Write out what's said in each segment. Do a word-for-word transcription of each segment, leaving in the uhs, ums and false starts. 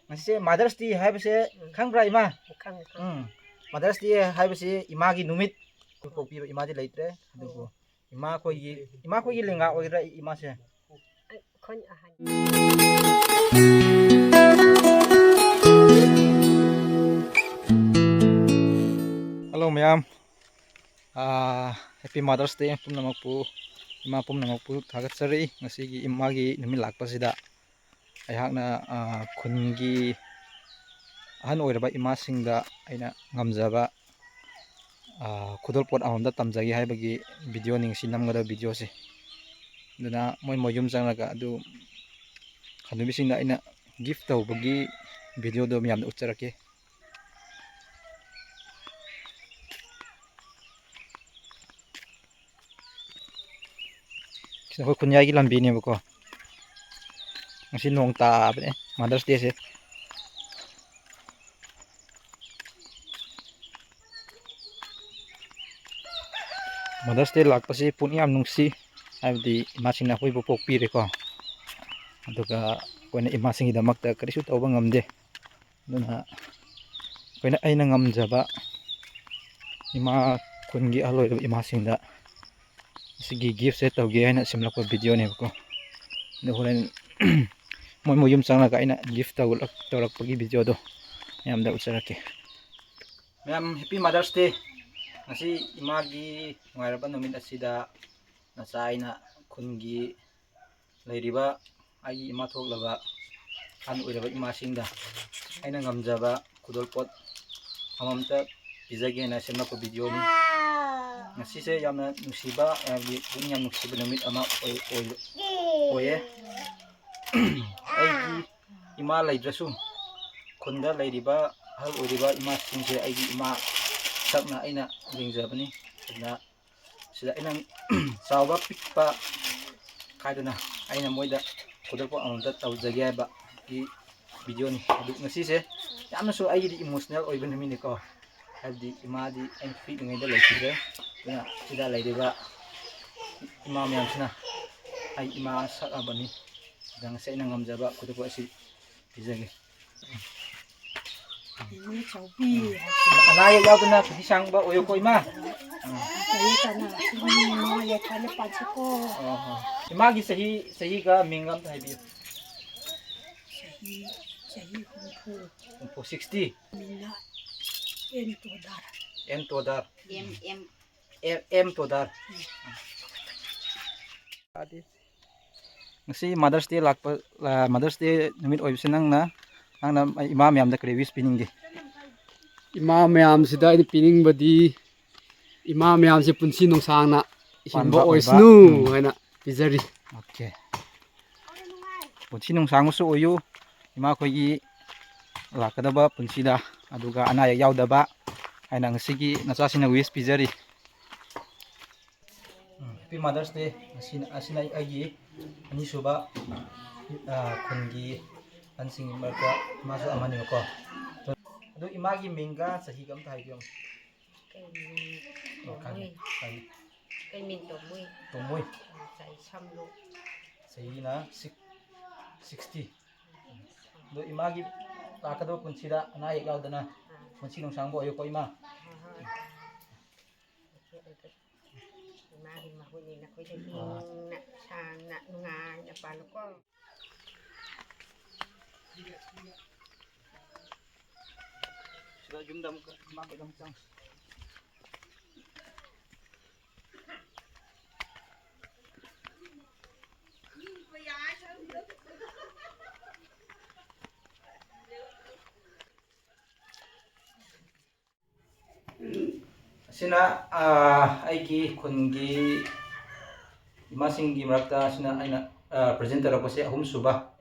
ꯉꯁꯤꯁꯦ Mother's Day ꯍꯥꯏꯕꯁꯦ ꯈꯪꯕ꯭ꯔꯥ, ꯏꯃꯥ? ꯈꯪꯉꯦ, ꯈꯪꯉꯦ꯫ ꯎꯝ, Mother's Day ꯍꯥꯏꯕꯁꯤ ꯏꯃꯥꯈꯣꯏꯒꯤ ꯅꯨꯃꯤꯠ꯫ ꯑꯩꯈꯣꯏ ꯄꯣꯛꯄꯤꯕ ꯏꯃꯥꯗꯤ ꯂꯩꯇ꯭ꯔꯦ, ꯑꯗꯨꯕꯨ ꯏꯃꯥꯈꯣꯏꯒꯤ, ꯏꯃꯥꯈꯣꯏꯒꯤ ꯂꯦꯡꯒꯥ ꯑꯣꯏꯒꯗ꯭ꯔꯥ ꯑꯩ ꯏꯃꯥꯁꯦ? ꯑꯩꯈꯣꯏ ꯑꯍꯟ꯫ Hello ꯃꯌꯥꯝ, ꯑꯥ, Happy Mother's Day ꯄꯨꯝꯅꯃꯛꯄꯨ, ꯏꯃꯥ ꯄꯨꯝꯅꯃꯛꯄꯨ ꯊꯥꯒꯠꯆꯔꯤ꯫ ꯉꯁꯤꯒꯤ ꯏꯃꯥꯒꯤ ꯅꯨꯃꯤꯠ ꯂꯥꯛꯄꯁꯤꯗ ꯑꯩꯍꯥꯛꯅ, ꯑꯥ, ꯈꯨꯟꯒꯤ ꯑꯍꯟ ꯑꯣꯏꯔꯕ ꯏꯃꯥꯁꯤꯡꯗ ꯑꯩꯅ ꯉꯝꯖꯕ, ꯑꯥ, ꯈꯨꯗꯣꯜꯄꯣꯠ ꯑꯃꯃꯝꯇ ꯇꯝꯖꯒꯦ ꯍꯥꯏꯕꯒꯤ videoꯅꯤ ꯉꯁꯤ ꯅꯝꯒꯗꯕ videoꯁꯦ꯫ ꯑꯗꯨꯅ ꯃꯣꯏ ꯃꯣꯏ ꯌꯨꯝ ꯆꯪꯂꯒ ꯑꯗꯨ ꯍꯅꯨꯕꯤꯁꯤꯡꯗ ꯑꯩꯅ gift ꯇꯧꯕꯒꯤ videoꯗꯣ ꯃꯌꯥꯝꯗ ꯎꯠꯆꯔꯛꯀꯦ꯫ ꯁꯤꯗ ꯑꯩꯈꯣꯏ ꯈꯨꯟꯌꯥꯏꯒꯤ ꯂꯝꯕꯤꯅꯦꯕꯀꯣ꯫ ꯉꯁꯤ ꯅꯣꯡ ꯇꯥꯕꯅꯦ, Mother's Dayꯁꯦ꯫ Mother's Day ꯂꯥꯛꯄꯁꯤ ꯄꯨꯛꯅꯤꯡ ꯌꯥꯝ ꯅꯨꯡꯁꯤ, ꯍꯥꯏꯕꯗꯤ ꯏꯃꯥꯁꯤꯡꯅ ꯑꯩꯈꯣꯏꯕꯨ ꯄꯣꯛꯄꯤꯔꯦꯀꯣ꯫ ꯑꯗꯨꯒ ꯑꯩꯈꯣꯏꯅ ꯏꯃꯥꯁꯤꯡꯒꯤꯗꯃꯛꯇ ꯀꯔꯤꯁꯨ ꯇꯧꯕ ꯉꯝꯗꯦ꯫ ꯑꯗꯨꯅ ꯑꯩꯈꯣꯏꯅ, ꯑꯩꯅ ꯉꯝꯖꯕ ꯏꯃꯥ, ꯈꯨꯟꯒꯤ ꯑꯍꯜ ꯑꯣꯏꯔꯕ ꯏꯃꯥꯁꯤꯡꯗ ꯑꯁꯤꯒꯤ giftꯁꯦ ꯇꯧꯒꯦ ꯍꯥꯏꯅ ꯁꯦꯝꯂꯛꯄ videoꯅꯦꯕꯀꯣ꯫ ꯑꯗꯣ ꯍꯣꯔꯦꯟ ꯃꯣꯏ ꯃꯣꯏ ꯌꯨꯝ ꯆꯪꯂꯒ ꯑꯩꯅ gift ꯇꯧꯔꯛ-, ꯇꯧꯔꯛꯄꯒꯤ videoꯗꯣ ꯃꯌꯥꯝꯗ ꯎꯠꯆꯔꯛꯀꯦ꯫ ꯃꯌꯥꯝ, Happy Mother's Day꯫ ꯉꯁꯤ ꯏꯃꯥꯒꯤ ꯅꯨꯡꯉꯥꯏꯔꯕ ꯅꯨꯃꯤꯠ ꯑꯁꯤꯗ ꯅꯆꯥ ꯑꯩꯅ ꯈꯨꯟꯒꯤ ꯂꯩꯔꯤꯕ ꯑꯩꯒꯤ ꯏꯃꯥ ꯊꯣꯛꯂꯕ ꯑꯍꯜ ꯑꯣꯏꯔꯕ ꯏꯃꯥꯁꯤꯡꯗ ꯑꯩꯅ ꯉꯝꯖꯕ ꯈꯨꯗꯣꯜꯄꯣꯠ ꯑꯃꯃꯝꯇ ꯄꯤꯖꯒꯦꯅ ꯁꯦꯝꯂꯛꯄ videoꯅꯤ꯫ ꯉꯁꯤꯁꯦ ꯌꯥꯝꯅ ꯅꯨꯡꯁꯤꯕ, ꯍꯥꯏꯕꯗꯤ ꯄꯨꯛꯅꯤꯡ ꯌꯥꯝ ꯅꯨꯡꯁꯤꯕ ꯅꯨꯃꯤꯠ ꯑꯃ ꯑꯣꯏ-, ꯑꯣꯏ-, ꯑꯣꯏꯌꯦ꯫ ꯑꯩꯒꯤ ꯏꯃꯥ ꯂꯩꯇ꯭ꯔꯁꯨ, ꯈꯨꯟꯗ ꯂꯩꯔꯤꯕ ꯑꯍꯜ ꯑꯣꯏꯔꯤꯕ ꯏꯃꯥꯁꯤꯡꯁꯦ ꯑꯩꯒꯤ ꯏꯃꯥ ꯁꯛꯅ ꯑꯩꯅ ꯌꯦꯡꯖꯕꯅꯤ꯫ ꯑꯗꯨꯅ ꯁꯤꯗ ꯑꯩꯅ ꯆꯥꯎꯕ ꯄꯤꯛꯄ ꯈꯥꯏꯗꯅ ꯑꯩꯅ ꯃꯣꯏꯗ ꯈꯨꯗꯣꯜꯄꯣꯠ ꯑꯃꯃꯝꯇ ꯇꯧꯖꯒꯦ ꯍꯥꯏꯕꯒꯤ videoꯅꯤ꯫ ꯑꯗꯨ ꯉꯁꯤꯁꯦ ꯌꯥꯝꯅꯁꯨ ꯑꯩꯒꯤꯗꯤ emotional ꯑꯣꯏꯕ ꯅꯨꯃꯤꯠꯅꯤꯀꯣ꯫ ꯍꯥꯏꯕꯗꯤ ꯏꯃꯥꯗꯤ ꯑꯩꯅ ꯄꯤꯛꯂꯤꯉꯩꯗ ꯂꯩꯈꯤꯗ꯭ꯔꯦ꯫ ꯑꯗꯨꯅ ꯁꯤꯗ ꯂꯩꯔꯤꯕ ꯏꯃꯥ ꯃꯌꯥꯝꯁꯤꯅ ꯑꯩ ꯏꯃꯥ ꯁꯛꯑꯕꯅꯤ꯫ ꯑꯗ ꯉꯁꯤ ꯑꯩꯅ ꯉꯝꯖꯕ ꯈꯨꯗꯣꯜꯄꯣꯠ ꯑꯁꯤ ꯄꯤꯖꯒꯦ꯫ ꯏꯅꯦ ꯆꯥꯎꯕꯤ ꯍꯥꯏꯁꯤꯅ ꯑꯅꯥ ꯑꯌꯦꯛ ꯌꯥꯎꯗꯅ ꯄꯨꯟꯁꯤ ꯁꯥꯡꯕ ꯑꯣꯏꯌꯨꯀꯣ, ꯏꯃꯥ꯫ ꯂꯩꯇꯅ ꯏꯃꯥ ꯌꯥꯏꯐꯅ ꯄꯥꯟꯁꯤꯀꯣ꯫ ꯑꯣ, ꯍꯣ꯫ ꯏꯃꯥꯒꯤ ꯆꯍꯤ, ꯆꯍꯤꯒ ꯃꯤꯡꯒ ꯑꯝꯇ ꯍꯥꯏꯕꯤꯌꯨ꯫ ꯆꯍꯤ, ꯆꯍꯤ ꯍꯨꯝꯐꯨ꯫ ꯍꯨꯝꯐꯨ, ꯁꯤꯛꯁꯇꯤ꯫ ꯃꯤꯡꯅ N Todar. N Todar. M M. M, M Todar. ꯉꯁꯤ Mother's Day ꯂꯥꯛꯄ, ꯑ, Mother's Day ꯅꯨꯃꯤꯠ ꯑꯣꯏꯕꯁꯦ ꯅꯪꯅ, ꯅꯪꯅ ꯏꯃꯥ ꯃꯌꯥꯝꯗ ꯀꯔꯤ wish ꯄꯤꯅꯤꯡꯒꯦ? ꯏꯃꯥ ꯃꯌꯥꯝꯁꯤꯗ ꯑꯩꯅ ꯄꯤꯅꯤꯡꯕꯗꯤ, ꯏꯃꯥ ꯃꯌꯥꯝꯁꯦ ꯄꯨꯟꯁꯤ ꯅꯨꯡꯁꯥꯡꯅ ꯍꯤꯡꯕ ꯄꯥꯟꯕ ꯑꯣꯏꯕ꯫ ꯑꯣꯏꯁꯅꯨ ꯎꯝ꯫ ꯍꯥꯏꯅ ꯄꯤꯖꯔꯤ꯫ ꯑꯣꯀꯦ꯫ ꯄꯨꯟꯁꯤ ꯅꯨꯡꯁꯥꯡꯕꯁꯨ ꯑꯣꯏꯌꯨ ꯏꯃꯥꯈꯣꯏꯒꯤ ꯂꯥꯛꯀꯗꯕ ꯄꯨꯟꯁꯤꯗ, ꯑꯗꯨꯒ ꯑꯅꯥ ꯑꯌꯦꯛ ꯌꯥꯎꯗꯕ ꯍꯥꯏꯅ ꯉꯁꯤꯒꯤ ꯅꯆꯥꯁꯤꯡꯅ wish ꯄꯤꯖꯔꯤ꯫ ꯎꯝ, Happy Mother's Day꯫ ꯑꯁꯤꯅ, ꯑꯁꯤꯅ ꯑꯩꯒꯤ ꯑꯅꯤꯁꯨꯕ, ꯑ, ꯈꯨꯟꯒꯤ ꯑꯍꯟꯁꯤꯡꯒꯤ ꯃꯔꯛꯇ ꯃꯥꯁꯨ ꯑꯃꯅꯦꯕꯀꯣ꯫ ꯑꯗꯨ ꯏꯃꯥꯒꯤ ꯃꯤꯡꯒ ꯆꯍꯤꯒ ꯑꯝꯇ ꯍꯥꯏꯕꯤꯌꯨ꯫ ꯀꯩ ꯃꯤꯡ? ꯑꯣ, ꯈꯪꯉꯦ, ꯇꯣꯝꯃꯨꯏ꯫ ꯈꯪꯉꯦ꯫ ꯀꯩ ꯃꯤꯡ ꯇꯣꯝꯃꯨꯏ? ꯇꯣꯝꯃꯨꯏ꯫ ꯎꯝ, ꯆꯍꯤ ꯁꯝꯂꯨ꯫ ꯆꯍꯤꯅ ꯁꯤꯛ-, ꯁꯤꯛꯁꯇꯤ꯫ ꯑꯗꯣ ꯏꯃꯥꯒꯤ ꯂꯥꯛꯀꯗꯕ ꯄꯨꯟꯁꯤꯗ ꯑꯅꯥ ꯑꯌꯦꯛ ꯌꯥꯎꯗꯅ ꯑꯥ꯫ ꯄꯨꯟꯁꯤ ꯅꯨꯡꯁꯥꯡꯕ ꯑꯣꯏꯌꯨꯀꯣ, ꯏꯃꯥ꯫ ꯍꯣꯏ, ꯍꯣꯏ꯫ ꯏꯃꯥꯒꯤ ꯃꯍꯨꯠꯅꯤ ꯅꯈꯣꯏꯗ ꯑꯥ꯫ ꯍꯤꯡꯅ, ꯁꯥꯡꯅ, ꯅꯨꯡꯉꯥꯏꯅ ꯄꯥꯜꯂꯨꯀꯣ꯫ ꯁꯤꯗ ꯌꯨꯝꯗ ꯑꯃꯨꯛ, ꯏꯃꯥ ꯈꯣꯏꯗ ꯑꯃꯨꯛ ꯆꯪꯉꯨ꯫ ꯑꯁꯤꯅ, ꯑꯥ, ꯑꯩꯒꯤ ꯈꯨꯟꯒꯤ ꯏꯃꯥꯁꯤꯡꯒꯤ ꯃꯔꯛꯇ ꯑꯁꯤꯅ ꯑꯩꯅ, ꯑꯥ, present ꯇꯧꯔꯛꯄꯁꯦ ꯑꯍꯨꯝꯁꯨꯕ꯫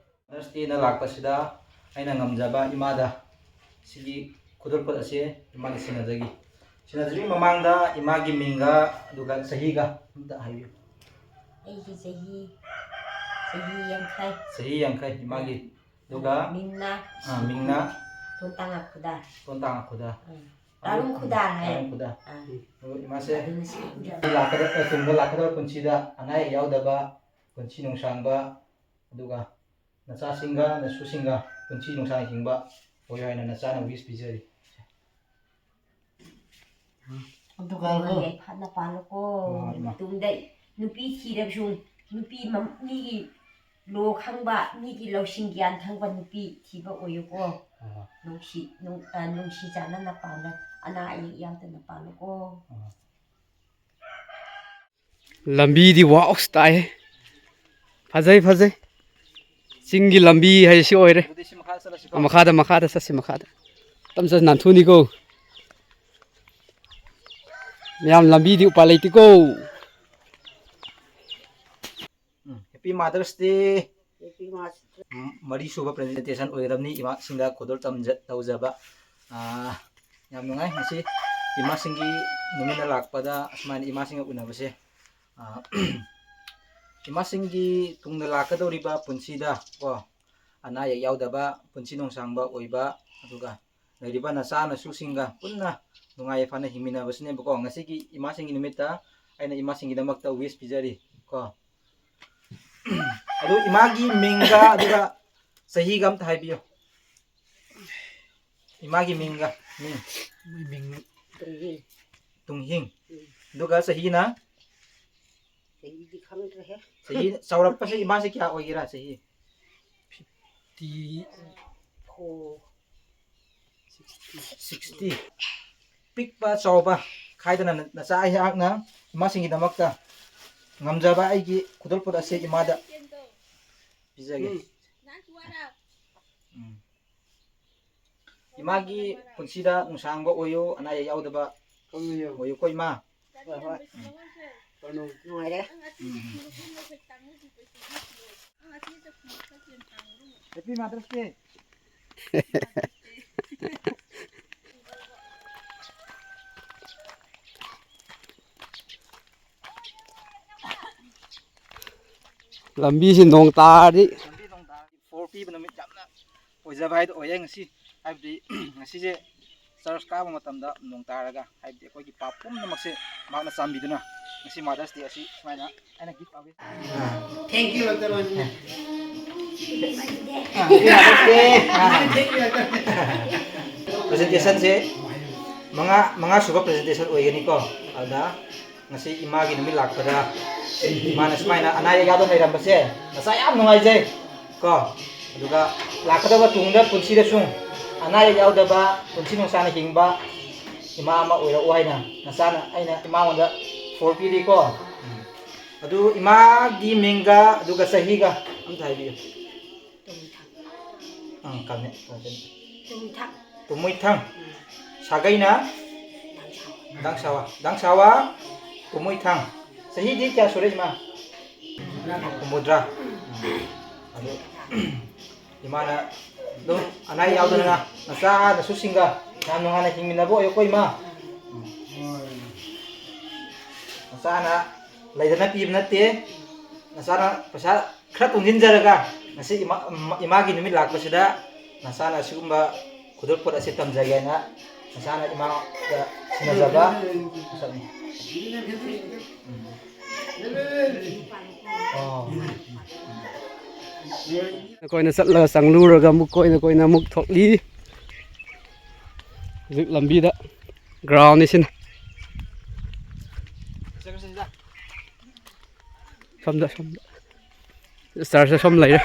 Mother's Dayꯅ ꯂꯥꯛꯄꯁꯤꯗ ꯑꯩꯅ ꯉꯝꯖꯕ ꯏꯃꯥꯗ ꯁꯤꯒꯤ ꯈꯨꯗꯣꯜꯄꯣꯠ ꯑꯁꯤ ꯏꯃꯥꯒꯤ ꯁꯤꯟꯅꯖꯒꯤ꯫ ꯁꯤꯟꯅꯖꯕꯒꯤ ꯃꯃꯥꯡꯗ ꯏꯃꯥꯒꯤ ꯃꯤꯡꯒ ꯑꯗꯨꯒ ꯆꯍꯤꯒ ꯑꯝꯇ ꯍꯥꯏꯕꯤꯌꯨ꯫ ꯑꯩꯒꯤ ꯆꯍꯤ, ꯆꯍꯤ ꯌꯥꯡꯈꯩ꯫ ꯆꯍꯤ ꯌꯥꯡꯈꯩ ꯏꯃꯥꯒꯤ꯫ ꯑꯗꯨꯒ ꯃꯤꯡꯅ ꯑꯥ, ꯃꯤꯡꯅ ꯇꯣꯟꯇꯥꯉꯥ ꯈꯨꯗꯥ꯫ ꯇꯣꯟꯇꯥꯉꯥ ꯈꯨꯗꯥ꯫ ꯎꯝ꯫ ꯇꯥꯔꯨꯡ ꯈꯨꯗꯥ ꯍꯥꯏ꯫ ꯇꯥꯔꯨꯡ ꯈꯨꯗꯥ꯫ ꯑꯥ꯫ ꯑꯗꯨ ꯏꯃꯥꯁꯦ ꯑꯗꯨꯅ ꯁꯤ ꯂꯥꯛꯀꯗꯕ, ꯇꯨꯡꯗ ꯂꯥꯛꯀꯗꯕ ꯄꯨꯟꯁꯤꯗ ꯑꯅꯥ ꯑꯌꯦꯛ ꯌꯥꯎꯗꯕ, ꯄꯨꯟꯁꯤ ꯅꯨꯡꯁꯥꯡꯕ, ꯑꯗꯨꯒ ꯅꯆꯥꯁꯤꯡꯒ ꯅꯁꯨꯁꯤꯡꯒ ꯄꯨꯟꯁꯤ ꯅꯨꯡꯁꯥꯡꯅ ꯍꯤꯡꯕ ꯑꯣꯏꯌꯨ ꯍꯥꯏꯅ ꯅꯆꯥꯅ wish ꯄꯤꯖꯔꯤ꯫ ꯑꯗꯨꯒ ꯅꯪ ꯌꯥꯏꯐꯅ ꯄꯥꯜꯂꯨꯀꯣ꯫ ꯍꯣꯏ, ꯍꯣꯏ, ꯏꯃꯥ꯫ ꯃꯇꯨꯡꯗ ꯅꯨꯄꯤ ꯊꯤꯔꯕꯁꯨ ꯅꯨꯄꯤ ꯃ-, ꯃꯤꯒꯤ ꯂꯣ ꯈꯪꯕ, ꯃꯤꯒꯤ ꯂꯧꯁꯤꯡ ꯒ꯭ꯌꯥꯟ ꯈꯪꯕ ꯅꯨꯄꯤ ꯊꯤꯕ ꯑꯣꯏꯌꯨꯀꯣ꯫ ꯍꯣꯏ, ꯍꯣꯏ꯫ ꯅꯨꯡꯁꯤ-, ꯅꯨꯡ-, ꯑ, ꯅꯨꯡꯁꯤ ꯆꯥꯟꯅꯅ ꯄꯥꯜꯂ, ꯑꯅꯥ ꯑꯌꯦꯛ ꯌꯥꯎꯗꯅ ꯄꯥꯜꯂꯨꯀꯣ꯫ ꯍꯣꯏ, ꯍꯣꯏ꯫ ꯂꯝꯕꯤꯗꯤ ꯋꯥꯎꯁ ꯇꯥꯏꯍꯦ꯫ ꯐꯖꯩ, ꯐꯖꯩ꯫ ꯆꯤꯡꯒꯤ ꯂꯝꯕꯤ ꯍꯥꯏꯁꯤ ꯑꯣꯏꯔꯦ꯫ ꯑꯗꯨꯗꯤ ꯁꯤ ꯃꯈꯥ ꯆꯠꯂꯁꯤꯀꯣ꯫ ꯃꯈꯥꯗ, ꯃꯈꯥꯗ ꯆꯠꯁꯤ, ꯃꯈꯥꯗ꯫ ꯇꯞ ꯆꯠ ꯅꯥꯟꯊꯨꯅꯤꯀꯣ꯫ ꯃꯌꯥꯝ ꯂꯝꯕꯤꯗꯤ ꯎꯄꯥꯏ ꯂꯩꯇꯦꯀꯣ꯫ ꯎꯝ, Happy Mother's Day꯫ Happy Mother's Day꯫ ꯎꯝ, ꯃꯔꯤꯁꯨꯕ presentation ꯑꯣꯏꯒꯗꯕꯅꯤ ꯏꯃꯥꯁꯤꯡꯗ ꯈꯨꯗꯣꯜ ꯇꯝꯖ-, ꯇꯧꯖꯕ꯫ ꯑꯥ, ꯌꯥꯝ ꯅꯨꯡꯉꯥꯏ ꯉꯁꯤ ꯏꯃꯥꯁꯤꯡꯒꯤ ꯅꯨꯃꯤꯠꯅ ꯂꯥꯛꯄꯗ ꯑꯁꯨꯃꯥꯏꯅ ꯏꯃꯥꯁꯤꯡꯒ ꯎꯅꯕꯁꯦ꯫ ꯑꯥ, ꯏꯃꯥꯁꯤꯡꯒꯤ ꯇꯨꯡꯗ ꯂꯥꯛꯀꯗꯧꯔꯤꯕ ꯄꯨꯟꯁꯤꯗ ꯀꯣ, ꯑꯅꯥ ꯑꯌꯦꯛ ꯌꯥꯎꯗꯕ, ꯄꯨꯟꯁꯤ ꯅꯨꯡꯁꯥꯡꯕ ꯑꯣꯏꯕ, ꯑꯗꯨꯒ ꯂꯩꯔꯤꯕ ꯅꯆꯥ ꯅꯁꯨꯁꯤꯡꯒ ꯄꯨꯟꯅ ꯅꯨꯡꯉꯥꯏ ꯌꯥꯏꯐꯅ ꯍꯤꯡꯃꯤꯟꯅꯕꯁꯤꯅꯦꯕꯀꯣ꯫ ꯉꯁꯤꯒꯤ ꯏꯃꯥꯁꯤꯡꯒꯤ ꯅꯨꯃꯤꯠꯇ ꯑꯩꯅ ꯏꯃꯥꯁꯤꯡꯒꯤꯗꯃꯛꯇ wish ꯄꯤꯖꯔꯤ ꯀꯣ꯫ ꯑꯗꯨ ꯏꯃꯥꯒꯤ ꯃꯤꯡꯒ ꯑꯗꯨꯒ ꯆꯍꯤꯒ ꯑꯝꯇ ꯍꯥꯏꯕꯤꯌꯨ꯫ ꯏꯃꯥꯒꯤ ꯃꯤꯡꯒ, ꯃꯤꯡ꯫ ꯃꯣꯏ ꯃꯤꯡ ꯇꯨꯡꯍꯤꯡ꯫ ꯇꯨꯡꯍꯤꯡ꯫ ꯎꯝ꯫ ꯑꯗꯨꯒ ꯆꯍꯤꯅ? ꯆꯍꯤꯗꯤ ꯈꯪꯗ꯭ꯔꯦꯍꯦ꯫ ꯆꯍꯤ ꯆꯥꯎꯔꯛꯄꯁꯦ ꯏꯃꯥꯁꯦ ꯀꯌꯥ ꯑꯣꯏꯒꯦꯔꯥ ꯆꯍꯤ? Fifty four꯫ Sixty꯫ Sixty꯫ ꯄꯤꯛꯄ ꯆꯥꯎꯕ ꯈꯥꯏꯗꯅ ꯅꯆꯥ ꯑꯩꯍꯥꯛꯅ ꯏꯃꯥꯁꯤꯡꯒꯤꯗꯃꯛꯇ ꯉꯝꯖꯕ ꯑꯩꯒꯤ ꯈꯨꯗꯣꯜꯄꯣꯠ ꯑꯁꯤ ꯏꯃꯥꯗ ꯄꯤꯖꯒꯦ꯫ ꯎꯝ꯫ ꯎꯝ꯫ ꯏꯃꯥꯒꯤ ꯄꯨꯟꯁꯤꯗ ꯅꯨꯡꯁꯥꯡꯕ ꯑꯣꯏꯌꯨ, ꯑꯅꯥ ꯑꯌꯦꯛ ꯌꯥꯎꯗꯕ ꯑꯣꯏꯌꯨꯀꯣ ꯏꯃꯥ꯫ ꯍꯣꯏ, ꯍꯣꯏ꯫ ꯎꯝ꯫ ꯀꯣꯅꯨ ꯅꯨꯡꯉꯥꯏꯔꯦ꯫ ꯎꯝ, ꯎꯝ꯫ Happy Mother's Day꯫ ꯂꯝꯕꯤꯁꯤ ꯅꯣꯡ ꯇꯥꯔꯗꯤ꯫ ꯂꯝꯕꯤ ꯅꯣꯡ ꯇꯥꯔꯗꯤ four ꯄꯤꯕ ꯅꯨꯃꯤꯠ ꯌꯥꯝꯅ ꯑꯣꯏꯖꯕ ꯍꯥꯏꯗꯣ ꯑꯣꯏꯌꯦ ꯉꯁꯤ꯫ ꯍꯥꯏꯕꯗꯤ ꯉꯁꯤꯁꯦ church ꯀꯥꯕ ꯃꯇꯝꯗ ꯅꯣꯡ ꯇꯥꯔꯒ, ꯍꯥꯏꯕꯗꯤ ꯑꯩꯈꯣꯏꯒꯤ ꯄꯥꯞ ꯄꯨꯝꯅꯃꯛꯁꯦ ꯃꯍꯥꯛꯅ ꯆꯥꯟꯕꯤꯗꯨꯅ ꯉꯁꯤ Mother's Day ꯑꯁꯤ ꯁꯨꯃꯥꯏꯅ ꯑꯩꯅ gift ꯇꯧꯒꯦ꯫ Thank you, Doctor One. Presentationꯁꯦ ꯃꯉꯥ ꯃꯉꯥ ꯁꯨꯕ presentation ꯑꯣꯏꯒꯅꯤꯀꯣ꯫ ꯑꯗꯨꯅ ꯉꯁꯤ ꯏꯃꯥꯒꯤ ꯅꯨꯃꯤꯠ ꯂꯥꯛꯄꯗ ꯏꯃꯥꯅ ꯁꯨꯃꯥꯏꯅ ꯑꯅꯥ ꯑꯌꯦꯛ ꯌꯥꯎꯗꯅ ꯂꯩꯔꯝꯕꯁꯦ ꯅꯆꯥ ꯌꯥꯝ ꯅꯨꯡꯉꯥꯏꯖꯩ ꯀꯣ꯫ ꯑꯗꯨꯒ ꯂꯥꯛꯀꯗꯕ ꯇꯨꯡꯗ ꯄꯨꯟꯁꯤꯗꯁꯨ ꯑꯅꯥ ꯑꯌꯦꯛ ꯌꯥꯎꯗꯕ ꯄꯨꯟꯁꯤ ꯅꯨꯡꯁꯥꯡꯅ ꯍꯤꯡꯕ ꯏꯃꯥ ꯑꯃ ꯑꯣꯏꯔꯛꯎ ꯍꯥꯏꯅ ꯅꯆꯥꯅ ꯑꯩꯅ ꯏꯃꯥꯉꯣꯟꯗ ꯐꯣꯔ ꯄꯤꯔꯤꯀꯣ꯫ ꯑꯗꯨ ꯏꯃꯥꯒꯤ ꯃꯤꯡꯒ ꯑꯗꯨꯒ ꯆꯍꯤꯒ ꯑꯝꯇ ꯍꯥꯏꯕꯤꯌꯨ꯫ ꯑꯪ, ꯀꯥꯃꯦ, ꯀꯥꯃꯦ꯫ ꯄꯨꯃꯨꯏꯊꯪ꯫ ꯁꯥꯒꯩꯅ ꯗꯥꯡꯁꯥꯋꯥ꯫ ꯗꯥꯡꯁꯥꯋꯥ꯫ ꯄꯨꯃꯨꯏꯊꯪ꯫ ꯆꯍꯤꯗꯤ ꯀꯌꯥ ꯁꯨꯔꯦ ꯏꯃꯥ? ꯍꯨꯝꯐꯨꯇꯔꯥ꯫ ꯑꯗꯨ ꯏꯃꯥꯅ ꯑꯗꯨꯝ ꯑꯅꯥ ꯑꯌꯦꯛ ꯌꯥꯎꯗꯅ ꯅꯆꯥ ꯅꯁꯨꯁꯤꯡꯒ ꯌꯥꯝ ꯅꯨꯡꯉꯥꯏꯅ ꯍꯤꯡꯃꯤꯟꯅꯕ ꯑꯣꯏꯌꯨꯀꯣ ꯏꯃꯥ꯫ ꯅꯆꯥꯅ ꯂꯩꯗꯅ ꯄꯤꯕ ꯅꯠꯇꯦ꯫ ꯅꯆꯥꯅ ꯄꯩꯁꯥ ꯈꯔ ꯇꯨꯡꯁꯤꯟꯖꯔꯒ ꯉꯁꯤ ꯏꯃꯥ, ꯏꯃꯥꯒꯤ ꯅꯨꯃꯤꯠ ꯂꯥꯛꯄꯁꯤꯗ ꯅꯆꯥꯅ ꯑꯁꯤꯒꯨꯝꯕ ꯈꯨꯗꯣꯜꯄꯣꯠ ꯑꯁꯤ ꯇꯝꯖꯒꯦ ꯍꯥꯏꯅ ꯅꯆꯥꯅ ꯏꯃꯥꯗ ꯁꯤꯟꯅꯖꯕ ꯄꯣꯠꯁꯛꯅꯤ꯫ ꯑꯣ꯫ ꯑꯩꯈꯣꯏꯅ ꯆꯠꯂꯒ ꯆꯪꯂꯨꯔꯒ ꯑꯃꯨꯛ ꯀꯣꯏꯅ ꯀꯣꯏꯅ ꯑꯃꯨꯛ ꯊꯣꯛꯂꯤ꯫ ꯍꯧꯖꯤꯛ ꯂꯝꯕꯤꯗ groundꯅꯤ ꯁꯤꯅ꯫ ꯁꯣꯝꯗ, ꯁꯣꯝꯗ꯫ Church ꯁꯣꯝ ꯂꯩꯔꯦ꯫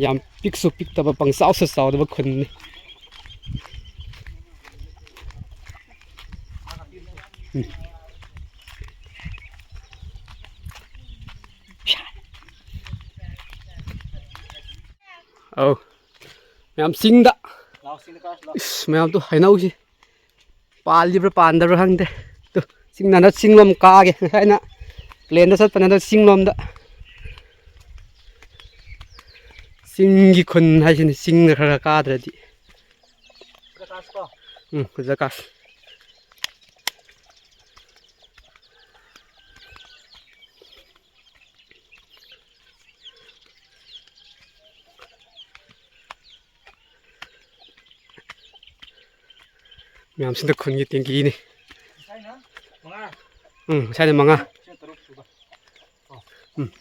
ꯌꯥꯝ ꯄꯤꯛꯁꯨ ꯄꯤꯛꯇꯕ, ꯄꯪꯆꯥꯎꯁꯨ ꯆꯥꯎꯗꯕ ꯈꯨꯟꯅꯤ꯫ ꯎꯝ꯫ ꯑꯧ꯫ ꯃꯌꯥꯝ ꯆꯤꯡꯗ꯫ ꯏꯁ, ꯃꯌꯥꯝꯗꯣ ꯍꯩꯅꯧꯁꯤ꯫ ꯄꯥꯜꯂꯤꯕ꯭ꯔꯥ ꯄꯥꯟꯗꯕ꯭ꯔꯥ ꯈꯪꯗꯦ꯫ ꯇꯨ, ꯆꯤꯡ ꯅꯥꯟꯅ ꯆꯤꯡꯂꯣꯝ ꯀꯥꯒꯦ꯫ ꯉꯁꯥꯏ ꯑꯩꯅ plainꯗ ꯆꯠꯄꯅꯦ, ꯑꯗꯣ ꯆꯤꯡꯂꯣꯝꯗ꯫ ꯆꯤꯡꯒꯤ ꯈꯨꯟ ꯍꯥꯏꯁꯤꯅꯤ, ꯆꯤꯡꯗ ꯈꯔ ꯈꯔ ꯀꯥꯗ꯭ꯔꯗꯤ꯫ ꯎꯝ, ꯖꯀꯥꯁ꯫ ꯃꯌꯥꯝꯁꯤꯅ ꯈꯨꯟꯒꯤ ꯇꯦꯡꯀꯤꯅꯤ꯫ ꯎꯝ, ꯁ꯭ꯋꯥꯏꯗ ꯃꯉꯥ꯫ ꯁꯤꯅ ꯇꯔꯨꯛ ꯁꯨꯕ꯫ ꯎꯝ꯫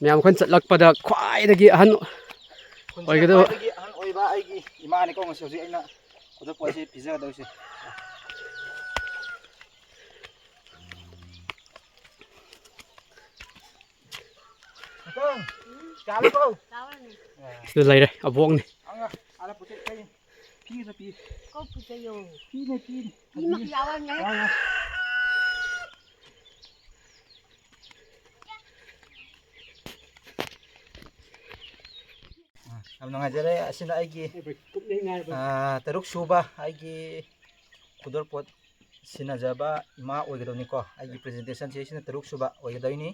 ꯃꯌꯥꯝ ꯑꯩꯈꯣꯏꯅ ꯆꯠꯂꯛꯄꯗ ꯈ꯭ꯋꯥꯏꯗꯒꯤ ꯑꯍꯟ ꯈꯨꯟꯁꯤꯗ ꯑꯣꯏꯒꯗꯕ꯫ ꯈ꯭ꯋꯥꯏꯗꯒꯤ ꯑꯍꯟ ꯑꯣꯏꯕ ꯑꯩꯒꯤ ꯏꯃꯥꯅꯤꯀꯣ ꯉꯁꯤ ꯍꯧꯖꯤꯛ ꯑꯩꯅ ꯈꯨꯗꯣꯜꯄꯣꯠꯁꯤ ꯄꯤꯖꯒꯗꯧꯔꯤꯁꯦ꯫ ꯉꯥꯛꯇꯪ ꯆꯥꯔꯨꯀꯣ꯫ ꯁꯤꯗ ꯂꯩꯔꯦ, ꯑꯕꯣꯛꯅꯤ꯫ ꯑꯉꯥꯡ ꯑꯥꯗ ꯄꯨꯊꯣꯛ ꯀꯩ ꯐꯤꯒ ꯄꯤ꯫ ꯀꯣꯛ ꯄꯨꯖꯩꯌꯣ꯫ ꯄꯤꯅꯦ, ꯄꯤꯅꯦ꯫ ꯄꯤꯅꯦ, ꯌꯥꯎꯔꯝꯃꯦ꯫ ꯌꯥꯎꯔꯝꯃꯦ꯫ ꯑꯥ, ꯌꯥꯝ ꯅꯨꯡꯉꯥꯏꯖꯔꯦ꯫ ꯑꯁꯤꯅ ꯑꯩꯒꯤ, ꯑꯥ, ꯇꯔꯨꯛ ꯁꯨꯕ ꯑꯩꯒꯤ ꯈꯨꯗꯣꯜꯄꯣꯠ ꯁꯤꯟꯅꯖꯕ ꯏꯃꯥ ꯑꯣꯏꯒꯗꯧꯅꯤꯀꯣ꯫ ꯑꯩꯒꯤ presentationꯁꯦ ꯁꯤꯅ ꯇꯔꯨꯛ ꯁꯨꯕ ꯑꯣꯏꯒꯗꯧꯅꯤ꯫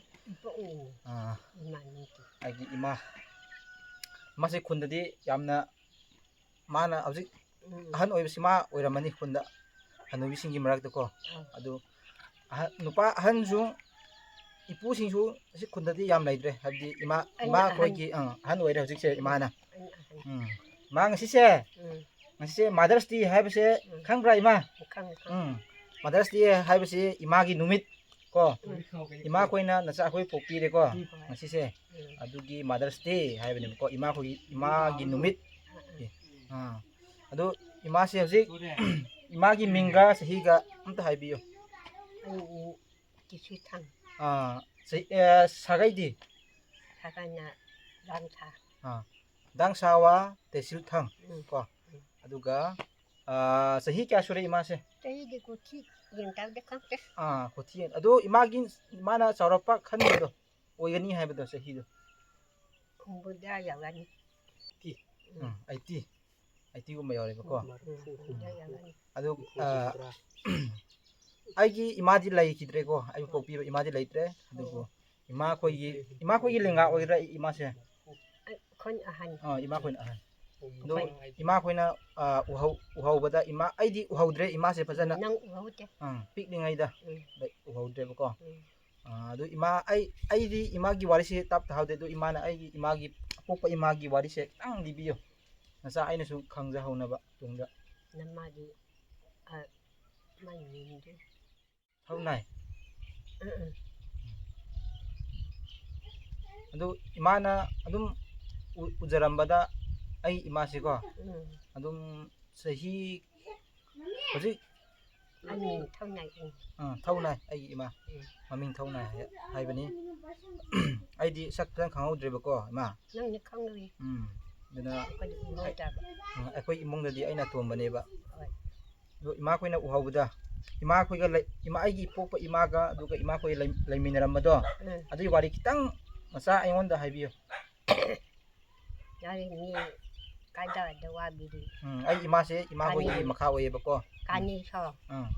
ꯑꯥ, ꯏꯃꯥꯅꯤ꯫ ꯑꯩꯒꯤ ꯏꯃꯥ꯫ ꯃꯥꯁꯦ ꯈꯨꯟꯗꯗꯤ ꯌꯥꯝꯅ ꯃꯥꯅ ꯍꯧꯖꯤꯛ ꯎꯝ꯫ ꯑꯍꯟ ꯑꯣꯏꯕꯁꯤ ꯃꯥ ꯑꯣꯏꯔꯝꯃꯅꯤ ꯈꯨꯟꯗ, ꯍꯅꯨꯕꯤꯁꯤꯡꯒꯤ ꯃꯔꯛꯇꯀꯣ꯫ ꯑꯥ꯫ ꯑꯗꯨ ꯑꯍꯟ, ꯅꯨꯄꯥ ꯑꯍꯟꯁꯨ, ꯏꯄꯨꯁꯤꯡꯁꯨ ꯑꯁꯤ ꯈꯨꯟꯗꯗꯤ ꯌꯥꯝ ꯂꯩꯇ꯭ꯔꯦ, ꯍꯥꯏꯕꯗꯤ ꯏꯃꯥ, ꯑꯩꯅ ꯏꯃꯥ ꯑꯍꯟ꯫ ꯑꯩꯈꯣꯏꯒꯤ, ꯑꯪ, ꯑꯍꯟ ꯑꯣꯏꯔꯦ ꯍꯧꯖꯤꯛꯁꯦ ꯏꯃꯥꯅ꯫ ꯑꯩꯅ ꯑꯍꯟ꯫ ꯎꯝ꯫ ꯃꯥ ꯉꯁꯤꯁꯦ, ꯎꯝ꯫ ꯉꯁꯤꯁꯦ Mother's Day ꯍꯥꯏꯕꯁꯦ ꯎꯝ꯫ ꯈꯪꯕ꯭ꯔꯥ ꯏꯃꯥ? ꯈꯪꯉꯦ, ꯈꯪꯉꯦ꯫ ꯎꯝ꯫ Mother's Day ꯍꯥꯏꯕꯁꯤ ꯏꯃꯥꯒꯤ ꯅꯨꯃꯤꯠ ꯀꯣ꯫ ꯎꯝ꯫ ꯏꯃꯥꯈꯣꯏꯅ ꯅꯆꯥ ꯑꯩꯈꯣꯏ ꯄꯣꯛꯄꯤꯔꯦꯀꯣ ꯎꯝ꯫ ꯉꯁꯤꯁꯦ꯫ ꯎꯝ꯫ ꯑꯗꯨꯒꯤ Mother's Day ꯍꯥꯏꯕꯅꯦꯕꯀꯣ, ꯏꯃꯥꯈꯣꯏꯒꯤ, ꯏꯃꯥꯒꯤ ꯅꯨꯃꯤꯠ꯫ ꯎꯝ꯫ ꯑꯦ, ꯑꯥ꯫ ꯑꯗꯣ ꯏꯃꯥꯁꯦ ꯍꯧꯖꯤꯛ ꯏꯃꯥꯒꯤ ꯃꯤꯡꯒ ꯆꯍꯤꯒ ꯑꯝꯇ ꯍꯥꯏꯕꯤꯌꯨ꯫ ꯑꯩ ꯀꯤꯁꯨ ꯊꯝ꯫ ꯑꯥ, ꯆꯍꯤ, ꯑꯦ, ꯁꯥꯒꯩꯗꯤ? ꯁꯥꯒꯩꯅ ꯗꯥꯡꯁꯥ꯫ ꯑꯥ, ꯗꯥꯡꯁꯥꯋꯥ ꯇꯦꯁꯤꯜ ꯊꯪ ꯎꯝ꯫ ꯀꯣ꯫ ꯎꯝ꯫ ꯑꯗꯨꯒ, ꯑꯥ, ꯆꯍꯤ ꯀꯌꯥ ꯁꯨꯔꯦ ꯏꯃꯥꯁꯦ? ꯆꯍꯤꯗꯤ ꯀꯨꯊꯤ ꯌꯦꯡ ꯇꯥꯕꯗ ꯈꯪꯗꯦ꯫ ꯑꯥ, ꯀꯨꯊꯤ ꯌꯦꯡ-, ꯑꯗꯣ ꯏꯃꯥꯒꯤ, ꯏꯃꯥꯅ ꯆꯥꯎꯔꯛꯄ ꯈꯟꯕꯗꯣ ꯑꯣꯏꯒꯅꯤ ꯍꯥꯏꯕꯗꯣ ꯆꯍꯤꯗꯣ? ꯍꯨꯝꯐꯨꯇꯔꯥ ꯌꯧꯔꯅꯤ꯫ ꯎꯝ, eighty꯫ Eightyꯒꯨꯝꯕ ꯌꯧꯔꯦꯕꯀꯣ꯫ ꯎꯝ, ꯍꯨꯝꯐꯨꯇꯔꯥ ꯌꯧꯔꯅꯤ꯫ ꯑꯗꯨ, ꯑꯥ, ꯑꯩꯒꯤ ꯏꯃꯥꯗꯤ ꯂꯩꯈꯤꯗ꯭ꯔꯦꯀꯣ, ꯑꯩꯕꯨ ꯄꯣꯛꯄꯤꯕ ꯏꯃꯥꯗꯤ ꯂꯩꯇ꯭ꯔꯦ꯫ ꯑꯗꯨꯕꯨ ꯑꯣ꯫ ꯏꯃꯥꯈꯣꯏꯒꯤ, ꯏꯃꯥꯈꯣꯏꯒꯤ ꯂꯦꯡꯒꯥ ꯑꯣꯏꯒꯗ꯭ꯔꯥ ꯏꯃꯥꯁꯦ? ꯑꯩꯈꯣꯏꯅ ꯑꯍꯟ꯫ ꯑꯥ, ꯏꯃꯥꯈꯣꯏꯅ ꯑꯍꯟ꯫ ꯑꯗꯣ ꯑꯩꯈꯣꯏ ꯏꯃꯥꯈꯣꯏꯅ, ꯑꯥ, ꯎꯍꯧ-, ꯎꯍꯧꯕꯗ ꯏꯃꯥ, ꯑꯩꯗꯤ ꯎꯍꯧꯗ꯭ꯔꯦ ꯏꯃꯥꯁꯦ ꯐꯖꯅ꯫ ꯅꯪ ꯎꯍꯧꯗꯦ꯫ ꯑꯥ, ꯄꯤꯛꯂꯤꯉꯩꯗ ꯎꯝ꯫ ꯂꯩ-, ꯎꯍꯧꯗ꯭ꯔꯦꯕꯀꯣ꯫ ꯎꯝ꯫ ꯑꯥ, ꯑꯗꯨ ꯏꯃꯥ, ꯑꯩ, ꯑꯩꯗꯤ ꯏꯃꯥꯒꯤ ꯋꯥꯔꯤꯁꯦ ꯇꯞ ꯇꯥꯍꯧꯗꯦ, ꯑꯗꯨ ꯏꯃꯥꯅ ꯑꯩꯒꯤ ꯏꯃꯥꯒꯤ, ꯑꯄꯣꯛꯄ ꯏꯃꯥꯒꯤ ꯋꯥꯔꯤꯁꯦ ꯈꯤꯇꯪ ꯂꯤꯕꯤꯌꯨ꯫ ꯅꯆꯥ ꯑꯩꯅꯁꯨ ꯈꯪꯖꯍꯧꯅꯕ ꯇꯨꯡꯗ꯫ ꯅꯃꯥꯗꯤ, ꯑ, ꯃꯥꯏ ꯃꯤꯡꯗꯨ꯫ ꯊꯧꯅꯥꯏ꯫ ꯎꯝ, ꯎꯝ꯫ ꯑꯗꯨ ꯏꯃꯥꯅ ꯑꯗꯨꯝ ꯎ-, ꯎꯖꯔꯝꯕꯗ ꯑꯩ ꯏꯃꯥꯁꯤꯀꯣ, ꯎꯝ꯫ ꯑꯗꯨꯝ ꯆꯍꯤ ꯍꯧꯖꯤꯛ ꯑꯅꯤ ꯊꯧꯅꯥꯏ, ꯎꯝ꯫ ꯑꯥ, ꯊꯧꯅꯥꯏ ꯑꯩꯒꯤ ꯏꯃꯥ꯫ ꯎꯝ꯫ ꯃꯃꯤꯡ ꯊꯧꯅꯥꯏ ꯍꯥꯏ-, ꯍꯥꯏꯕꯅꯤ꯫ ꯑꯩꯗꯤ ꯁꯛ ꯐꯖꯅ ꯈꯪꯍꯧꯗ꯭ꯔꯦꯕꯀꯣ, ꯏꯃꯥ꯫ ꯅꯪꯗꯤ ꯈꯪꯂꯨꯏ꯫ ꯎꯝ꯫ ꯑꯗꯨꯅ ꯑꯩꯈꯣꯏꯗꯤ ꯎꯍꯧꯗꯕ꯫ ꯎꯝ, ꯑꯩꯈꯣꯏ ꯏꯃꯨꯡꯗꯗꯤ ꯑꯩꯅ ꯑꯇꯣꯝꯕꯅꯦꯕ꯫ ꯍꯣꯏ꯫ ꯑꯗꯣ ꯏꯃꯥꯈꯣꯏꯅ ꯎꯍꯧꯕꯗ, ꯏꯃꯥꯈꯣꯏꯒ ꯂꯩ-, ꯏꯃꯥ, ꯑꯩꯒꯤ ꯄꯣꯛꯄ ꯏꯃꯥꯒ ꯑꯗꯨꯒ ꯏꯃꯥꯈꯣꯏ ꯂꯩ-, ꯂꯩꯃꯤꯟꯅꯔꯝꯕꯗꯣ, ꯎꯝ꯫ ꯑꯗꯨꯒꯤ ꯋꯥꯔꯤ ꯈꯤꯇꯪ ꯃꯆꯥ ꯑꯩꯉꯣꯟꯗ ꯍꯥꯏꯕꯤꯌꯨ꯫ ꯌꯥꯔꯦ, ꯃꯤ ꯀꯥꯏꯗ ꯋꯥꯕꯤꯔꯤ꯫ ꯎꯝ, ꯑꯩ ꯏꯃꯥꯁꯦ ꯏꯃꯥꯈꯣꯏꯒꯤ ꯀꯥꯅꯤ꯫ ꯃꯈꯥ ꯑꯣꯏꯌꯦꯕꯀꯣ꯫ ꯀꯥꯅꯤ ꯁꯣ꯫ ꯎꯝ꯫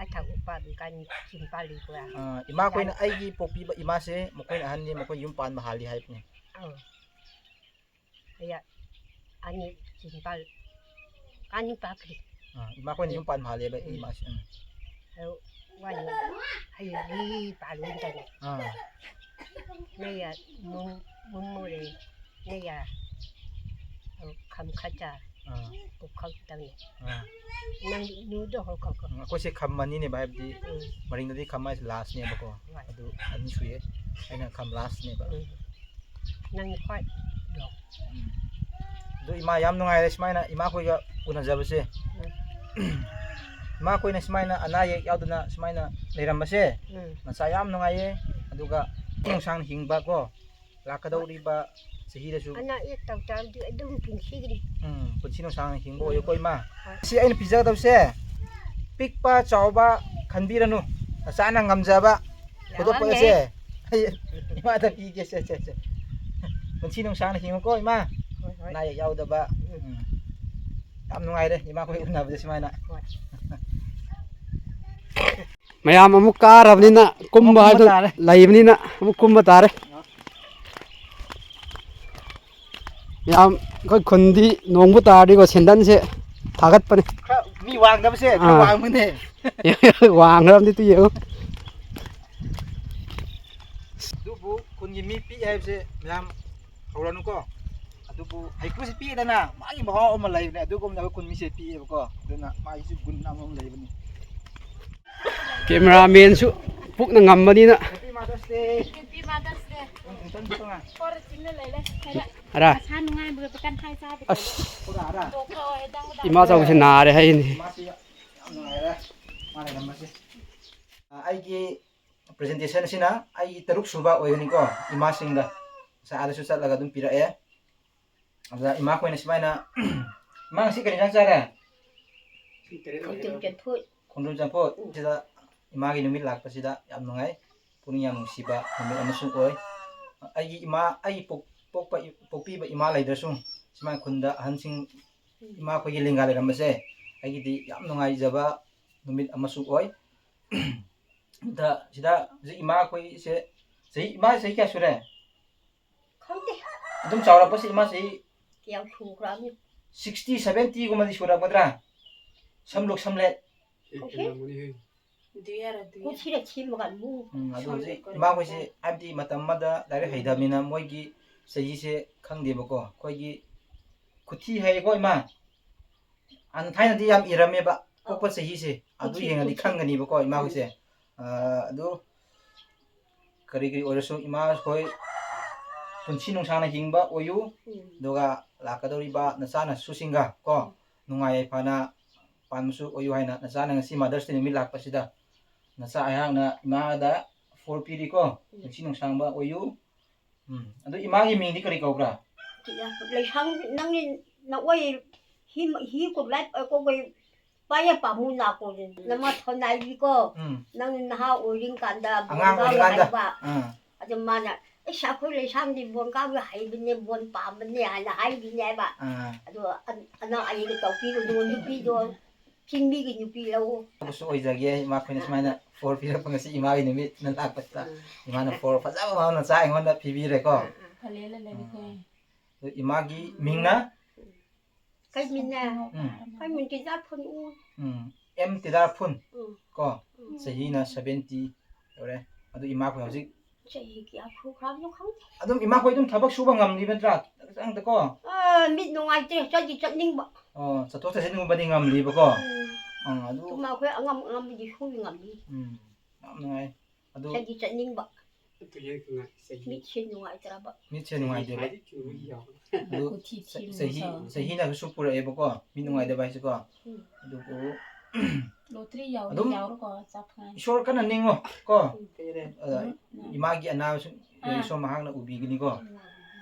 ꯑꯊꯛ ꯎꯄꯥꯕꯤ ꯀꯥꯅꯤ ꯆꯤꯡꯄꯥꯜꯂꯤ ꯀꯣ꯫ ꯑꯥ, ꯏꯃꯥꯈꯣꯏꯅ, ꯌꯥꯔꯦ꯫ ꯑꯩꯒꯤ ꯄꯣꯛꯄꯤꯕ ꯏꯃꯥꯁꯦ ꯃꯈꯣꯏꯅ ꯑꯍꯟꯅꯤ, ꯃꯈꯣꯏ ꯌꯨꯝ ꯄꯥꯟꯕ ꯍꯥꯜꯂꯤ ꯍꯥꯏꯕꯅꯤ꯫ ꯑꯧ꯫ ꯑꯌꯥ, ꯑꯅꯤ ꯆꯤꯡꯄꯥꯜ, ꯑꯅꯤ ꯄꯥꯈ꯭ꯔꯤ꯫ ꯑꯥ, ꯏꯃꯥꯈꯣꯏꯅ ꯌꯨꯝ ꯄꯥꯟꯕ ꯍꯥꯜꯂꯦꯕ ꯑꯩ ꯎꯝ꯫ ꯏꯃꯥꯁꯦ꯫ ꯎꯝ꯫ ꯑꯗꯨ ꯋꯥꯅꯤ, ꯍꯌꯦꯡꯗꯤ ꯄꯥꯜꯂꯣꯏꯗꯅ꯫ ꯑꯥ꯫ ꯅꯌꯥ ꯃꯨꯝ-, ꯃꯨꯝꯃꯨꯔꯦ, ꯅꯌꯥ, ꯑ, ꯈꯝꯈꯠꯆ, ꯑꯥ꯫ ꯄꯨꯈꯝ ꯇꯧꯅꯤ꯫ ꯑꯥ꯫ ꯅꯪ ꯅꯨꯗꯣ ꯍꯧꯈꯣꯀꯣ꯫ ꯎꯝ, ꯑꯩꯈꯣꯏꯁꯦ ꯈꯝ ꯑꯅꯤꯅꯦꯕ, ꯍꯥꯏꯕꯗꯤ ꯎꯝ꯫ ꯃꯔꯤꯡꯗꯗꯤ ꯈꯝ ꯍꯥꯏꯁꯦ ꯂꯥꯁꯅꯦꯕꯀꯣ꯫ ꯍꯣꯏ꯫ ꯑꯗꯨ ꯑꯅꯤ ꯁꯨꯏꯌꯦ꯫ ꯑꯩꯅ ꯈꯝ ꯂꯥꯁꯅꯦꯕ꯫ ꯎꯝ꯫ ꯅꯪ ꯈ꯭ꯋꯥꯏ ꯗꯣ꯫ ꯎꯝ꯫ ꯑꯗꯨ ꯏꯃꯥ, ꯌꯥꯝ ꯅꯨꯡꯉꯥꯏꯔꯦ ꯁꯨꯃꯥꯏꯅ ꯏꯃꯥꯈꯣꯏꯒ ꯎꯅꯖꯕꯁꯦ꯫ ꯎꯝ꯫ ꯏꯃꯥꯈꯣꯏꯅ ꯁꯨꯃꯥꯏꯅ ꯑꯅꯥ ꯑꯌꯦꯛ ꯌꯥꯎꯗꯅ ꯁꯨꯃꯥꯏꯅ ꯂꯩꯔꯝꯕꯁꯦ ꯎꯝ꯫ ꯃꯆꯥ ꯌꯥꯝ ꯅꯨꯡꯉꯥꯏꯌꯦ꯫ ꯑꯗꯨꯒ ꯅꯨꯡꯁꯥꯡꯅ ꯍꯤꯡꯕ ꯀꯣ, ꯂꯥꯛꯀꯗꯧꯔꯤꯕ ꯆꯍꯤꯗꯁꯨ꯫ ꯑꯅꯥ ꯑꯌꯦꯛ ꯇꯧꯗ꯭ꯔꯗꯤ ꯑꯗꯨꯝ ꯄꯨꯟꯁꯤꯒꯤꯅꯤ꯫ ꯎꯝ, ꯄꯨꯟꯁꯤ ꯅꯨꯡꯁꯥꯡꯅ ꯍꯤꯡꯕ ꯎꯝ꯫ ꯑꯣꯏꯌꯨꯀꯣ, ꯏꯃꯥ꯫ ꯍꯣꯏ꯫ ꯁꯤ ꯑꯩꯅ ꯄꯤꯖꯒꯗꯕꯁꯦ ꯄꯤꯛꯄ ꯆꯥꯎꯕ ꯈꯟꯕꯤꯔꯅꯨ, ꯅꯆꯥꯅ ꯉꯝꯖꯕ ꯌꯥꯝꯃꯦ꯫ ꯈꯨꯗꯣꯞꯄꯁꯦ꯫ ꯑꯩ ꯏꯃꯥꯗ ꯄꯤꯒꯦ, ꯁꯦ, ꯁꯦ, ꯁꯦ꯫ ꯄꯨꯟꯁꯤ ꯅꯨꯡꯁꯥꯡꯅ ꯍꯤꯡꯉꯨꯀꯣ, ꯏꯃꯥ꯫ ꯍꯣꯏ, ꯍꯣꯏ꯫ ꯑꯅꯥ ꯑꯌꯦꯛ ꯌꯥꯎꯗꯕ꯫ ꯎꯝ꯫ ꯎꯝ꯫ ꯌꯥꯝ ꯅꯨꯡꯉꯥꯏꯔꯦ ꯏꯃꯥꯈꯣꯏ ꯎꯅꯕꯁꯦ ꯁꯨꯃꯥꯏꯅ꯫ ꯍꯣꯏ꯫ ꯃꯌꯥꯝ ꯑꯃꯨꯛ ꯀꯥꯔꯕꯅꯤꯅ ꯀꯨꯝꯕ ꯑꯃꯨꯛ ꯀꯨꯝꯕ ꯍꯥꯏꯗꯨ ꯇꯥꯔꯦ꯫ ꯂꯩꯕꯅꯤꯅ ꯑꯃꯨꯛ ꯀꯨꯝꯕ ꯇꯥꯔꯦ꯫ ꯌꯥꯝ ꯑꯩꯈꯣꯏ ꯈꯨꯟꯗꯤ ꯅꯣꯡꯕꯨ ꯇꯥꯔꯗꯤꯀꯣ ꯁꯦꯟꯗꯟꯁꯦ ꯊꯥꯒꯠꯄꯅꯦ꯫ ꯈꯔ ꯃꯤ ꯋꯥꯡꯗꯕꯁꯦ ꯈꯔ ꯑꯥ꯫ ꯋꯥꯡꯕꯅꯦ꯫ ꯋꯥꯡꯈ꯭ꯔꯕꯅꯤ ꯇꯨ ꯌꯦꯡꯉꯨ꯫ ꯑꯗꯨꯕꯨ ꯈꯨꯟꯒꯤ ꯃꯤ ꯄꯤꯛꯑꯦ ꯍꯥꯏꯕꯁꯦ ꯃꯌꯥꯝ ꯍꯧꯔꯅꯨꯀꯣ꯫ ꯑꯗꯨꯕꯨ ꯍꯩꯀ꯭ꯔꯨꯁꯦ ꯄꯤꯛꯑꯦꯗꯅ, ꯃꯥꯒꯤ ꯃꯍꯥꯎ ꯑꯃ ꯂꯩꯕꯅꯦ꯫ ꯑꯗꯨꯒꯨꯝꯅ ꯑꯩꯈꯣꯏ ꯈꯨꯟꯃꯤꯁꯦ ꯄꯤꯛꯑꯦꯕꯀꯣ, ꯑꯗꯨꯅ ꯃꯥꯒꯤꯁꯨ ꯒꯨꯟ ꯑꯃꯃꯝ ꯂꯩꯕꯅꯤ꯫ ꯀꯦꯃꯦꯔꯥꯃꯦꯟꯁꯨ ꯄꯨꯛꯅ ꯉꯝꯕꯅꯤꯅ꯫ Happy Mother's Day꯫ Happy Mother's Day꯫ ꯅꯪ ꯇꯨꯝ ꯇꯨꯝ ꯇꯨꯝ꯫ ꯍꯣꯔ ꯆꯤꯡꯅ ꯂꯩꯔꯦ꯫ ꯑꯔꯥ꯫ ꯃꯁꯥ ꯅꯨꯡꯉꯥꯏꯕꯒ ꯀꯟ ꯍꯥꯏ ꯆꯥꯕ꯫ ꯑꯁ꯫ ꯄꯨꯔꯥ ꯑꯔꯥ꯫ ꯇꯣꯛꯈ꯭ꯔꯣ, ꯍꯦ, ꯅꯪ ꯏꯃꯥ ꯆꯧꯁꯦ ꯅꯥꯔꯦ ꯍꯥꯏꯅꯤ꯫ ꯃꯥꯁꯤ ꯌꯥꯝ ꯅꯨꯡꯉꯥꯏꯔꯦ꯫ ꯃꯥ ꯂꯩꯔꯝꯕꯁꯦ꯫ ꯑ, ꯑꯩꯒꯤ presentation ꯑꯁꯤꯅ ꯑꯩꯒꯤ ꯇꯔꯨꯛ ꯁꯨꯕ ꯑꯣꯏꯒꯅꯤꯀꯣ, ꯏꯃꯥꯁꯤꯡꯗ꯫ ꯉꯁꯥꯏ ꯑꯥꯗꯁꯨ ꯆꯠꯂꯒ ꯑꯗꯨꯝ ꯄꯤꯔꯛꯑꯦ꯫ ꯑꯗꯨꯗ ꯏꯃꯥꯈꯣꯏꯅ ꯁꯨꯃꯥꯏꯅ, "ꯏꯃꯥ, ꯉꯁꯤ ꯀꯔꯤ ꯏꯟꯖꯥꯡ ꯆꯥꯔꯦ?" ꯈꯣꯡꯗ꯭ꯔꯨꯝ ꯆꯝꯐꯨꯠ꯫ ꯈꯣꯡꯗ꯭ꯔꯨꯝ ꯆꯝꯐꯨꯠ꯫ ꯎꯝ꯫ ꯁꯤꯗ ꯏꯃꯥꯒꯤ ꯅꯨꯃꯤꯠ ꯂꯥꯛꯄꯁꯤꯗ ꯌꯥꯝ ꯅꯨꯡꯉꯥꯏ, ꯄꯨꯛꯅꯤꯡ ꯌꯥꯝ ꯅꯨꯡꯁꯤꯕ ꯅꯨꯃꯤꯠ ꯑꯃꯁꯨ ꯑꯣꯏ꯫ ꯑꯩꯒꯤ ꯏꯃꯥ, ꯑꯩꯒꯤ ꯄꯣꯛ-, ꯄꯣꯛꯄ ꯏ-, ꯄꯣꯛꯄꯤꯕ ꯏꯃꯥ ꯂꯩꯗ꯭ꯔꯁꯨ, ꯁꯨꯃꯥꯏꯅ ꯈꯨꯟꯗ ꯑꯍꯟꯁꯤꯡ, ꯎꯝ꯫ ꯏꯃꯥꯈꯣꯏꯒꯤ ꯂꯦꯡꯒꯥ ꯂꯩꯔꯝꯕꯁꯦ ꯑꯩꯒꯤꯗꯤ ꯌꯥꯝ ꯅꯨꯡꯉꯥꯏꯖꯕ ꯅꯨꯃꯤꯠ ꯑꯃꯁꯨ ꯑꯣꯏ꯫ ꯑꯗ ꯁꯤꯗ ꯍꯧꯖꯤꯛ ꯏꯃꯥꯈꯣꯏꯁꯦ ꯆꯍꯤ, ꯏꯃꯥ ꯆꯍꯤ ꯀꯌꯥ ꯁꯨꯔꯦ? ꯈꯪꯗꯦ꯫ ꯑꯗꯨꯝ ꯆꯥꯎꯔꯛꯄꯁꯤ ꯏꯃꯥ ꯆꯍꯤ ꯀꯌꯥꯝ ꯁꯨꯈ꯭ꯔꯕꯅꯤ? Sixty, seventy ꯒꯨꯝꯕꯗꯤ ꯁꯨꯔꯛꯀꯗ꯭ꯔꯥ? ꯁꯝꯂꯨꯛ ꯁꯝꯂꯦꯠ꯫ ꯑꯣꯀꯦ꯫ ꯍꯦꯜꯂꯝꯒꯅꯤ ꯍꯦ꯫ ꯀꯨꯟꯊꯤꯔ ꯁꯤꯃꯒ ꯂꯨ꯫ ꯎꯝ, ꯑꯗꯨ ꯍꯧꯖꯤꯛ ꯁꯝꯂꯦꯠ ꯏꯃꯥꯈꯣꯏꯁꯦ, ꯀꯔꯤ ꯍꯥꯏꯕꯗꯤ ꯃꯇꯝ ꯑꯃꯗ ꯂꯥꯏꯔꯤꯛ ꯍꯩꯇꯕꯅꯤꯅ ꯃꯣꯏꯒꯤ ꯆꯍꯤꯁꯦ ꯈꯪꯗꯦꯕꯀꯣ꯫ ꯑꯩꯈꯣꯏꯒꯤ ꯈꯨꯊꯤ ꯍꯥꯏꯌꯦꯀꯣ ꯏꯃꯥ? ꯑꯗꯨ ꯊꯥꯏꯅꯗꯤ ꯌꯥꯝ ꯏꯔꯝꯃꯦꯕ, ꯑꯧ꯫ ꯄꯣꯛꯄ ꯆꯍꯤꯁꯦ꯫ ꯑꯗꯨ ꯈꯨꯊꯤ, ꯌꯦꯡꯉꯗꯤ ꯈꯨꯊꯤ꯫ ꯈꯪꯒꯅꯤꯕꯀꯣ ꯏꯃꯥꯈꯣꯏꯁꯦ꯫ ꯎꯝ꯫ ꯑ, ꯑꯗꯨ ꯀꯔꯤ ꯀꯔꯤ ꯑꯣꯏꯔꯁꯨ ꯏꯃꯥꯈꯣꯏ ꯄꯨꯟꯁꯤ ꯅꯨꯡꯁꯥꯡꯅ ꯍꯤꯡꯕ ꯑꯣꯏꯌꯨ꯫ ꯎꯝ꯫ ꯑꯗꯨꯒ ꯂꯥꯛꯀꯗꯧꯔꯤꯕ ꯅꯆꯥ ꯅꯁꯨꯁꯤꯡꯒ ꯀꯣ, ꯎꯝ꯫ ꯅꯨꯡꯉꯥꯏ ꯌꯥꯏꯐꯅ ꯄꯥꯟꯕꯁꯨ ꯑꯣꯏꯌꯨ ꯍꯥꯏꯅ ꯅꯆꯥꯅ ꯉꯁꯤ Mother's Day ꯅꯨꯃꯤꯠ ꯂꯥꯛꯄꯁꯤꯗ ꯅꯆꯥ ꯑꯩꯍꯥꯛꯅ ꯏꯃꯥꯗ ꯐꯣꯔ ꯄꯤꯔꯤꯀꯣ꯫ ꯎꯝ꯫ ꯄꯨꯟꯁꯤ ꯅꯨꯡꯁꯥꯡꯕ ꯑꯣꯏꯌꯨ꯫ ꯎꯝ꯫ ꯑꯗꯨ ꯏꯃꯥꯒꯤ ꯃꯤꯡꯗꯤ ꯀꯔꯤ ꯀꯧꯕ꯭ꯔꯥ? ꯂꯩꯁꯥꯡ ꯅꯪꯒꯤ ꯅꯋꯥꯏ ꯍꯤ, ꯍꯤ ꯀꯨꯝꯂꯥꯏ ꯀꯣꯕꯩ ꯄꯥꯏꯌꯦ ꯄꯥꯝꯃꯨ ꯂꯥꯛꯄꯣ꯫ ꯅꯃ ꯊꯣꯟꯅꯥꯏꯕꯤꯀꯣ꯫ ꯎꯝ꯫ ꯅꯪ ꯅꯍꯥ ꯑꯣꯏꯔꯤꯡ ꯀꯥꯟꯗ ꯑꯉꯥꯡ ꯕꯣꯟ ꯀꯥꯎꯕ ꯑꯣꯏꯔꯤꯀꯥꯟꯗ꯫ ꯍꯩꯕ꯫ ꯑꯥ꯫ ꯑꯗꯨ ꯃꯥꯅ, "ꯑꯩꯁ, ꯑꯩꯈꯣꯏ ꯂꯩꯁꯥꯡꯗꯤ ꯕꯣꯟ ꯀꯥꯎꯕ ꯍꯩꯕꯅꯦ, ꯕꯣꯟ ꯄꯥꯝꯕꯅꯦ" ꯍꯥꯏꯅ ꯍꯥꯏꯕꯤꯅꯦ ꯍꯥꯏꯕ꯫ ꯑꯥ꯫ ꯑꯗꯣ ꯑꯟ-, ꯑꯅꯥ ꯑꯌꯦꯛ ꯇꯧꯕꯤꯔꯨꯅꯨ, ꯅꯨꯄꯤꯗꯣ ꯆꯤꯡꯃꯤꯒꯤ ꯅꯨꯄꯤ ꯂꯧ꯫ ꯑꯗꯨꯁꯨ ꯑꯣꯏꯖꯒꯦ, ꯏꯃꯥꯈꯣꯏꯅ ꯁꯨꯃꯥꯏꯅ ꯐꯣꯔ ꯄꯤꯔꯛꯄ ꯉꯁꯤ ꯏꯃꯥꯒꯤ ꯅꯨꯃꯤꯠꯅ ꯂꯥꯛꯄꯁꯤꯗ꯫ ꯎꯝ꯫ ꯏꯃꯥꯅ ꯐꯣꯔ ꯐꯖꯕ ꯑꯃ ꯅꯆꯥ ꯑꯩꯉꯣꯟꯗ ꯄꯤꯕꯤꯔꯦꯀꯣ꯫ ꯎꯝ, ꯎꯝ꯫ ꯐꯂꯦꯅ ꯂꯩꯔꯤꯁꯦ꯫ ꯎꯝ꯫ ꯑꯗꯨ ꯏꯃꯥꯒꯤ ꯃꯤꯡꯅ? ꯀꯩ ꯃꯤꯡꯅ? ꯎꯝ꯫ ꯀꯩ ꯃꯤꯡ ꯇꯤꯟꯖꯥ ꯐꯨꯟ ꯎ꯫ ꯎꯝ꯫ ꯑꯦꯝ ꯇꯤꯗꯥ ꯐꯨꯟ꯫ ꯎꯝ꯫ ꯀꯣ? ꯎꯝ꯫ ꯆꯍꯤꯅ seventy ꯌꯧꯔꯦ꯫ ꯑꯗꯨ ꯏꯃꯥꯈꯣꯏ ꯍꯧꯖꯤꯛ ꯆꯍꯤ ꯀꯌꯥ ꯁꯨꯈ꯭ꯔꯕꯅꯣ ꯈꯪꯗꯦ꯫ ꯑꯗꯨꯝ ꯏꯃꯥꯈꯣꯏ ꯑꯗꯨꯝ ꯊꯕꯛ ꯁꯨꯕ ꯉꯝꯂꯤꯕ ꯅꯠꯇ꯭ꯔꯥ? ꯈꯤꯇꯪꯗꯀꯣ? ꯑꯥ, ꯃꯤꯠ ꯅꯨꯡꯉꯥꯏꯇ꯭ꯔꯦ, ꯆꯠꯗꯤ ꯆꯠꯅꯤꯡꯕ꯫ ꯑꯣ, ꯆꯠꯊꯣꯛ ꯆꯠꯁꯤꯟꯒꯨꯝꯕꯗꯤ ꯉꯝꯂꯤꯕꯀꯣ? ꯎꯝ꯫ ꯑꯪ, ꯑꯗꯨ ꯑꯗꯨꯝ ꯑꯩꯈꯣꯏ ꯑꯉꯝ ꯑꯉꯝꯕꯗꯤ ꯁꯨꯕ ꯉꯝꯃꯤ꯫ ꯎꯝ, ꯌꯥꯝ ꯅꯨꯡꯉꯥꯏ꯫ ꯑꯗꯨ ꯆꯠꯗꯤ ꯆꯠꯅꯤꯡꯕ꯫ ꯑꯗꯨ ꯌꯦꯡꯉꯨꯅ ꯆꯍꯤ ꯃꯤꯠꯁꯦ ꯅꯨꯡꯉꯥꯏꯇ꯭ꯔꯕ꯫ ꯃꯤꯠꯁꯦ ꯅꯨꯡꯉꯥꯏꯇꯦꯕ꯫ ꯍꯥꯏꯗꯤ ꯆꯨꯕ ꯌꯥꯎ꯫ ꯑꯗꯨ ꯀꯨꯊꯤ ꯆ-, ꯊꯤꯕ ꯆꯍꯤ, ꯃꯁꯥ꯫ ꯆꯍꯤꯅꯁꯨ ꯄꯨꯔꯛꯑꯦꯕꯀꯣ, ꯃꯤ ꯅꯨꯡꯉꯥꯏꯇꯕ ꯍꯥꯏꯁꯦꯀꯣ꯫ ꯎꯝ꯫ ꯑꯗꯨꯕꯨ ꯂꯣꯇ꯭ꯔꯤ ꯌꯥꯎꯗꯤ ꯑꯗꯨꯝ ꯌꯥꯎꯔꯣꯀꯣ, ꯆꯞ ꯈꯥꯏ꯫ ꯏꯁꯣꯔ ꯀꯟꯅ ꯅꯤꯡꯉꯣ ꯀꯣ꯫ ꯎꯝ꯫ ꯑꯗ ꯎꯝ, ꯎꯝ꯫ ꯏꯃꯥꯒꯤ ꯑꯅꯥꯕꯁꯨ ꯑꯥ꯫ ꯏꯁꯣꯔ ꯃꯍꯥꯛꯅ ꯎꯕꯤꯒꯅꯤꯀꯣ꯫ ꯎꯝ꯫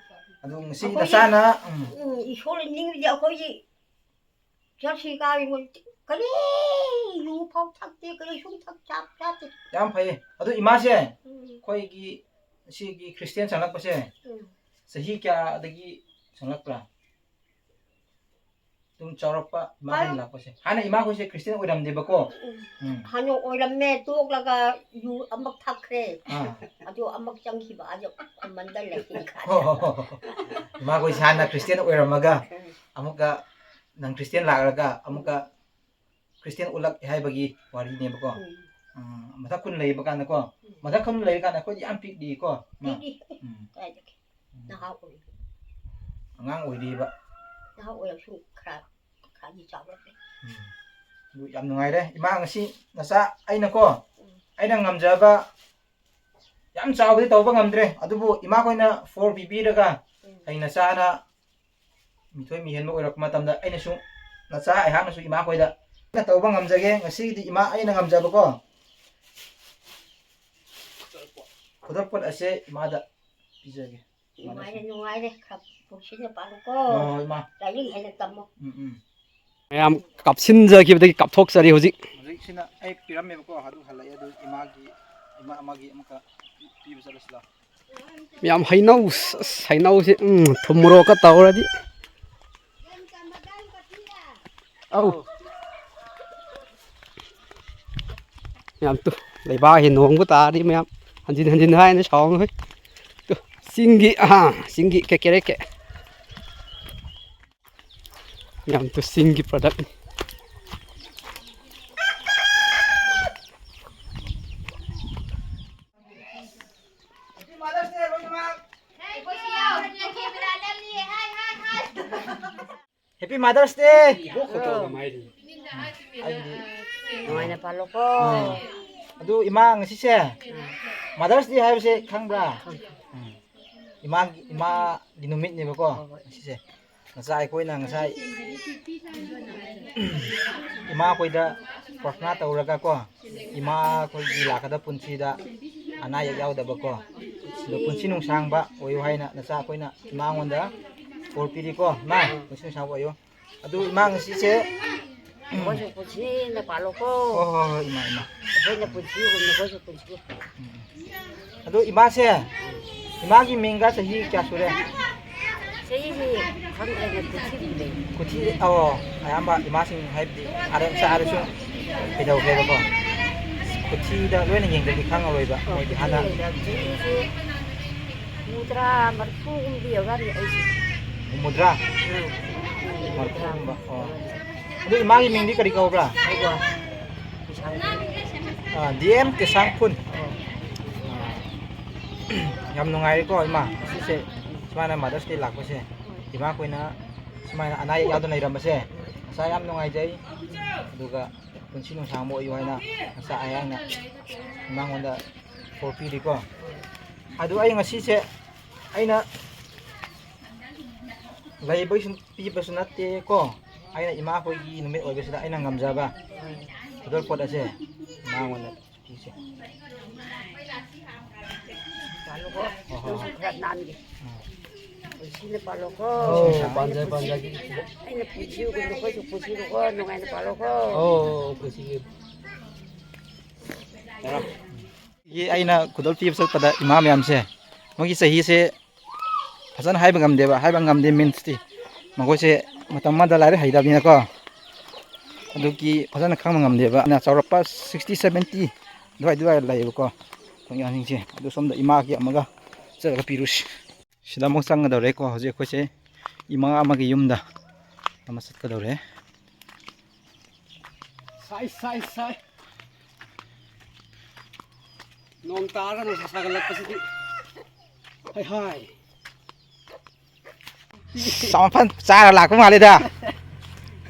ꯑꯗꯨ ꯉꯁꯤ ꯑꯩꯈꯣꯏꯗꯤ ꯅꯆꯥꯅ, ꯎꯝ꯫ ꯎꯝ, ꯏꯁꯣꯔ ꯅꯤꯡꯕꯗꯤ ꯑꯩꯈꯣꯏꯗꯤ ꯆꯠꯁꯤ ꯀꯥꯏ ꯃꯣꯏ ꯀꯔꯤ ꯌꯨ ꯐꯥꯎ ꯊꯛꯇꯦ, ꯀꯔꯤ ꯁꯨꯝ ꯊꯛ ꯆꯥꯛ ꯆꯥꯗꯦ꯫ ꯌꯥꯝ ꯐꯩꯌꯦ꯫ ꯑꯗꯨ ꯏꯃꯥꯁꯦ, ꯎꯝ꯫ ꯑꯩꯈꯣꯏꯒꯤ ꯁꯤꯒꯤ ꯈ꯭ꯔꯤꯁꯇꯤꯌꯥꯟ ꯆꯪꯂꯛꯄꯁꯦ ꯎꯝ꯫ ꯆꯍꯤ ꯀꯌꯥꯗꯒꯤ ꯆꯪꯂꯛꯄ꯭ꯔꯥ? ꯑꯗꯨꯝ ꯆꯥꯎꯔꯛꯄ ꯏꯃꯥ ꯍꯣꯏꯅ ꯍꯥꯏ- ꯂꯥꯛꯄꯁꯦ꯫ ꯍꯥꯟꯅ ꯏꯃꯥꯈꯣꯏꯁꯦ ꯈ꯭ꯔꯤꯁꯇꯤꯌꯥꯟ ꯑꯣꯏꯔꯝꯗꯦꯕꯀꯣ꯫ ꯎꯝ꯫ ꯎꯝ꯫ ꯍꯥꯟꯅ ꯑꯣꯏꯔꯝꯃꯦ, ꯇꯣꯛꯂꯒ ꯌꯨ ꯑꯃꯨꯛ ꯊꯛꯈ꯭ꯔꯦ꯫ ꯑꯥ꯫ ꯑꯗꯨ ꯑꯃꯨꯛ ꯆꯪꯈꯤꯕ, ꯑꯗꯨ ꯈꯨꯃꯟꯗ ꯂꯩꯈꯤꯕ꯫ ꯍꯣ, ꯍꯣ, ꯍꯣ, ꯍꯣ꯫ ꯏꯃꯥꯈꯣꯏꯁꯦ ꯍꯥꯟꯅ ꯈ꯭ꯔꯤꯁꯇꯤꯌꯥꯟ ꯑꯣꯏꯔꯝꯃꯒ ꯎꯝ꯫ ꯑꯃꯨꯛꯀ ꯅꯪ ꯈ꯭ꯔꯤꯁꯇꯤꯌꯥꯟ ꯂꯥꯛꯂꯒ ꯑꯃꯨꯛꯀ ꯈ꯭ꯔꯤꯁꯇꯤꯌꯥꯟ ꯎꯠꯂꯛꯑꯦ ꯍꯥꯏꯕꯒꯤ ꯋꯥꯔꯤꯅꯦꯕꯀꯣ꯫ ꯎꯝ꯫ ꯎꯝ, ꯃꯊꯛ ꯈꯨꯟ ꯂꯩꯕ ꯀꯥꯟꯗꯀꯣ꯫ ꯎꯝ꯫ ꯃꯊꯛ ꯈꯨꯟ ꯂꯩꯔꯀꯥꯟꯗ ꯑꯩꯈꯣꯏꯗꯤ ꯌꯥꯝ ꯄꯤꯛꯂꯤꯀꯣ, ꯃꯥ꯫ ꯄꯤꯛꯂꯤ꯫ ꯎꯝ꯫ ꯀꯥꯏꯗꯒꯤ? ꯎꯝ꯫ ꯅꯍꯥ ꯑꯣꯏꯔꯤ꯫ ꯑꯉꯥꯡ ꯑꯣꯏꯔꯤꯕ꯫ ꯅꯍꯥ ꯑꯣꯏꯔꯁꯨ ꯈꯔ, ꯈꯔꯗꯤ ꯆꯥꯎꯔꯛꯂꯦ꯫ ꯎꯝ꯫ ꯑꯗꯨ ꯌꯥꯝ ꯅꯨꯡꯉꯥꯏꯔꯦ꯫ ꯏꯃꯥ, ꯉꯁꯤ ꯅꯆꯥ ꯑꯩꯅꯀꯣ, ꯎꯝ꯫ ꯑꯩꯅ ꯉꯝꯖꯕ ꯌꯥꯝ ꯆꯥꯎꯕꯗꯤ ꯇꯧꯕ ꯉꯝꯗ꯭ꯔꯦ, ꯑꯗꯨꯕꯨ ꯏꯃꯥꯈꯣꯏꯅ ꯐꯣꯔ ꯄꯤꯕꯤꯔꯒ ꯎꯝ꯫ ꯑꯩ ꯅꯆꯥꯅ ꯃꯤꯊꯣꯏ ꯃꯤꯍꯦꯟꯕ ꯑꯣꯏꯔꯛꯄ ꯃꯇꯝꯗ ꯑꯩꯅꯁꯨ ꯅꯆꯥ ꯑꯩꯍꯥꯛꯅꯁꯨ ꯏꯃꯥꯈꯣꯏꯗ ꯇꯧꯕ ꯉꯝꯖꯒꯦ꯫ ꯉꯁꯤꯒꯤꯗꯤ ꯏꯃꯥ ꯑꯩꯅ ꯉꯝꯖꯕꯀꯣ ꯈꯨꯗꯣꯞꯄꯣꯠ ꯑꯁꯦ ꯏꯃꯥꯗ ꯄꯤꯖꯒꯦ꯫ ꯅꯨꯡꯉꯥꯏꯔꯦ, ꯅꯨꯡꯉꯥꯏꯔꯦ꯫ ꯈꯔ ꯄꯨꯟꯁꯤꯗ ꯄꯥꯜꯂꯨꯀꯣ꯫ ꯍꯣꯏ, ꯍꯣꯏ, ꯏꯃꯥ꯫ ꯂꯥꯏꯔꯤꯛ ꯍꯦꯟꯅ ꯇꯝꯃꯣ꯫ ꯎꯝ, ꯎꯝ꯫ ꯃꯌꯥꯝ ꯀꯥꯞꯁꯤꯟꯖꯈꯤꯕꯗꯒꯤ ꯀꯥꯞꯊꯣꯛꯆꯔꯤ ꯍꯧꯖꯤꯛ꯫ ꯍꯧꯖꯤꯛꯁꯤꯅ ꯑꯩ ꯄꯤꯔꯝꯃꯦꯕꯀꯣ, ꯑꯗꯨ ꯍꯜꯂꯛꯑꯦ, ꯑꯗꯨ ꯏꯃꯥꯒꯤ, ꯏꯃꯥ ꯑꯃꯒꯤ ꯑꯃꯨꯛꯀ ꯄꯤꯕ ꯆꯠꯂꯁꯤ ꯂꯥꯎ꯫ ꯃꯌꯥꯝ ꯍꯩꯅꯧ, ꯑꯁ, ꯍꯩꯅꯧꯁꯦ, ꯎꯝ, ꯊꯨꯝ ꯃꯣꯔꯣꯛꯀ ꯇꯧꯔꯗꯤ꯫ ꯑꯧ꯫ ꯃꯌꯥꯝ ꯇꯨ, ꯂꯩꯕꯥꯛꯁꯦ ꯅꯣꯡꯕ ꯇꯥꯔꯗꯤ ꯃꯌꯥꯝ ꯍꯟꯖꯤꯟ ꯍꯟꯖꯤꯟ ꯍꯥꯏꯅ ꯁꯥꯎꯅꯨ ꯍꯦ꯫ ꯇꯨ, ꯆꯤꯡꯒꯤ, ꯑꯍꯥ, ꯆꯤꯡꯒꯤ ꯀꯦꯀꯦꯔꯦꯀꯦ꯫ ꯌꯥꯝ ꯇꯨ ꯆꯤꯡꯒꯤ product ꯅꯤ꯫ Happy Mother's Day! ꯑꯩꯗꯤ ꯅꯨꯡꯉꯥꯏꯅ ꯄꯥꯜꯂꯣꯀꯣ꯫ ꯑꯥ꯫ ꯑꯗꯨ ꯏꯃꯥ, ꯉꯁꯤꯁꯦ Mother's Day ꯍꯥꯏꯕꯁꯦ ꯈꯪꯕ꯭ꯔꯥ? ꯎꯝ꯫ ꯏꯃꯥꯒꯤ, ꯏꯃꯥꯒꯤ ꯅꯨꯃꯤꯠꯅꯦꯕꯀꯣ ꯉꯁꯤꯁꯦ꯫ ꯉꯁꯥꯏ ꯑꯩꯈꯣꯏꯅ ꯉꯁꯥꯏ ꯏꯃꯥꯈꯣꯏꯗ ꯄ꯭ꯔꯊꯅꯥ ꯇꯧꯔꯒ ꯀꯣ, ꯏꯃꯥ ꯑꯩꯈꯣꯏꯒꯤ ꯂꯥꯛꯀꯗꯕ ꯄꯨꯟꯁꯤꯗ ꯑꯅꯥ ꯑꯌꯦꯛ ꯌꯥꯎꯗꯕꯀꯣ, ꯑꯗꯣ ꯄꯨꯟꯁꯤ ꯅꯨꯡꯁꯥꯡꯕ ꯑꯣꯏꯌꯨ ꯍꯥꯏꯅ ꯅꯆꯥ ꯑꯩꯈꯣꯏꯅ ꯏꯃꯥꯉꯣꯟꯗ ꯕꯣꯔ ꯄꯤꯔꯤꯀꯣ꯫ ꯏꯃꯥ, ꯄꯨꯟꯁꯤ ꯅꯨꯡꯁꯥꯡꯕ ꯑꯣꯏꯌꯨ꯫ ꯑꯗꯨ ꯏꯃꯥ, ꯉꯁꯤꯁꯦ, ꯎꯝ꯫ ꯅꯈꯣꯏꯁꯨ ꯄꯨꯟꯁꯤꯅ ꯄꯥꯜꯂꯣꯀꯣ꯫ ꯍꯣꯏ, ꯍꯣꯏ, ꯍꯣꯏ, ꯏꯃꯥ, ꯏꯃꯥ꯫ ꯑꯩꯈꯣꯏꯅ ꯄꯨꯟꯁꯤꯒꯨꯝ ꯅꯈꯣꯏꯁꯨ ꯄꯨꯟꯁꯤ꯫ ꯎꯝ, ꯎꯝ꯫ ꯑꯗꯨ ꯏꯃꯥꯁꯦ, ꯏꯃꯥꯒꯤ ꯃꯤꯡꯒ ꯆꯍꯤ ꯀꯌꯥ ꯁꯨꯔꯦ? ꯆꯍꯤꯁꯤ ꯈꯪꯗ꯭ꯔꯦꯅꯦ, ꯀꯨꯊꯤ ꯂꯩ꯫ ꯀꯨꯊꯤ, ꯑꯣ, ꯑꯌꯥꯝꯕ ꯏꯃꯥꯁꯤꯡ ꯍꯥꯏꯕꯗꯤ ꯑꯥꯗ ꯆꯥꯔꯁꯨ ꯀꯩꯗꯧꯒꯦꯕꯀꯣ? ꯀꯨꯊꯤꯗ ꯂꯣꯏꯅ ꯌꯦꯡꯗ꯭ꯔꯗꯤ ꯈꯪꯉꯔꯣꯏꯕ꯫ ꯑꯣ, ꯃꯣꯏꯗꯤ ꯀꯨꯊꯤ ꯍꯥꯟꯅ ꯂꯩꯗ ꯆꯍꯤꯁꯤ ꯍꯨꯝꯐꯨꯇꯔꯥ, ꯃꯔꯤꯐꯨꯒꯨꯝꯕꯗꯤ ꯌꯧꯔꯛꯑꯅꯤ ꯑꯩꯁꯦ꯫ ꯍꯨꯝꯐꯨꯇꯔꯥ? ꯎꯝ꯫ ꯃꯔꯤꯐꯨꯒꯨꯝꯕ꯫ ꯑꯣ꯫ ꯑꯗꯨ ꯏꯃꯥꯒꯤ ꯃꯤꯡꯗꯤ ꯀꯔꯤ ꯀꯧꯕ꯭ꯔꯥ? ꯑꯩꯕꯣ? ꯀꯤꯁꯥꯡ꯫ ꯑꯥ, ꯗꯤ ꯑꯦꯝ ꯀꯤꯁꯥꯡ ꯈꯨꯟ꯫ ꯑꯣ꯫ ꯌꯥꯝ ꯅꯨꯡꯉꯥꯏꯔꯦꯀꯣ, ꯏꯃꯥ꯫ ꯉꯁꯤꯁꯦ ꯁꯨꯃꯥꯏꯅ Mother's Day ꯂꯥꯛꯄꯁꯦ꯫ ꯏꯃꯥꯈꯣꯏꯅ ꯁꯨꯃꯥꯏꯅ ꯑꯅꯥ ꯑꯌꯦꯛ ꯌꯥꯎꯗꯅ ꯂꯩꯔꯝꯕꯁꯦ ꯉꯁꯥꯏ ꯌꯥꯝ ꯅꯨꯡꯉꯥꯏꯖꯩ꯫ ꯑꯗꯨꯒ ꯄꯨꯟꯁꯤ ꯅꯨꯡꯁꯥꯡꯕ ꯑꯣꯏꯌꯨ ꯍꯥꯏꯅ ꯉꯁꯥꯏ ꯑꯩꯍꯥꯛꯅ ꯏꯃꯥꯉꯣꯟꯗ ꯕꯣꯔ ꯄꯤꯔꯤꯀꯣ꯫ ꯑꯗꯨ ꯑꯩ ꯉꯁꯤꯁꯦ ꯑꯩꯅ ꯂꯩꯕꯒꯤ ꯁꯨꯝ ꯄꯤꯕꯁꯨ ꯅꯠꯇꯦꯀꯣ, ꯑꯩꯅ ꯏꯃꯥꯈꯣꯏꯒꯤ ꯅꯨꯃꯤꯠ ꯑꯣꯏꯕꯁꯤꯗ ꯑꯩꯅ ꯉꯝꯖꯕ ꯈꯨꯗꯣꯜꯄꯣꯠ ꯑꯁꯦ ꯏꯃꯥꯉꯣꯟꯗ ꯄꯤꯁꯦ꯫ ꯄꯥꯜꯂꯨꯀꯣ꯫ ꯍꯣꯏ, ꯍꯣꯏ, ꯅꯪꯁꯨ ꯍꯣꯏ꯫ ꯈꯔ ꯅꯥꯟꯒꯦ꯫ ꯎꯝ꯫ ꯄꯨꯟꯁꯤꯅ ꯄꯥꯜꯂꯣꯀꯣ꯫ ꯑꯣ, ꯄꯥꯟꯖꯔꯦ, ꯄꯥꯟꯖꯔꯦ꯫ ꯑꯩꯅ ꯄꯨꯟꯁꯤꯕ ꯅꯈꯣꯏꯁꯨ ꯄꯨꯟꯁꯤꯔꯨꯀꯣ, ꯅꯨꯡꯉꯥꯏꯅ ꯄꯥꯜꯂꯣꯀꯣ꯫ ꯑꯣ, ꯄꯨꯟꯁꯤꯒꯦ꯫ ꯇꯔꯥ꯫ ꯑꯩꯅ ꯈꯨꯗꯣꯜ ꯄꯤꯕ ꯆꯠꯄꯗ ꯏꯃꯥ ꯃꯌꯥꯝꯁꯦ, ꯃꯣꯏꯒꯤ ꯆꯍꯤꯁꯦ ꯐꯖꯅ ꯍꯥꯏꯕ ꯉꯝꯗꯦꯕ꯫ ꯍꯥꯏꯕ ꯉꯝꯗꯦ means ꯇꯤ, ꯃꯈꯣꯏꯁꯦ ꯃꯇꯝ ꯑꯃꯗ ꯂꯥꯏꯔꯤꯛ ꯍꯩꯇꯕꯅꯤꯅꯀꯣ, ꯑꯗꯨꯒꯤ ꯐꯖꯅ ꯈꯪꯕ ꯉꯝꯗꯦꯕ꯫ ꯑꯩꯅ ꯆꯥꯎꯔꯥꯛꯄ sixty seventy ꯑꯗꯨꯋꯥꯏ, ꯑꯗꯨꯋꯥꯏꯗ ꯂꯩꯌꯦꯕꯀꯣ, ꯑꯩꯈꯣꯏ ꯑꯉꯥꯡꯁꯤꯡꯁꯦ꯫ ꯑꯗꯨ ꯁꯣꯝꯗ ꯏꯃꯥꯒꯤ ꯑꯃꯒ ꯆꯠꯂꯒ ꯄꯤꯔꯨꯁꯤ꯫ ꯁꯤꯗ ꯑꯃꯨꯛ ꯆꯪꯒꯗꯧꯔꯦꯀꯣ꯫ ꯍꯧꯖꯤꯛ ꯑꯩꯈꯣꯏꯁꯦ ꯏꯃꯥ ꯑꯃꯒꯤ ꯌꯨꯝꯗ ꯑꯃ ꯆꯠꯀꯗꯧꯔꯦ꯫ ꯁꯥꯏ, ꯁꯥꯏ, ꯁꯥꯏ꯫ ꯅꯣꯡ ꯇꯥꯔꯒ ꯅꯨꯡꯁꯥ ꯁꯥꯒꯠꯂꯛꯄꯁꯤꯗꯤ꯫ ꯍꯥꯏ, ꯍꯥꯏ꯫ ꯆꯥꯎ ꯐꯟ ꯆꯥꯔ ꯂꯥꯛꯄ ꯃꯥꯜꯂꯦꯗ꯫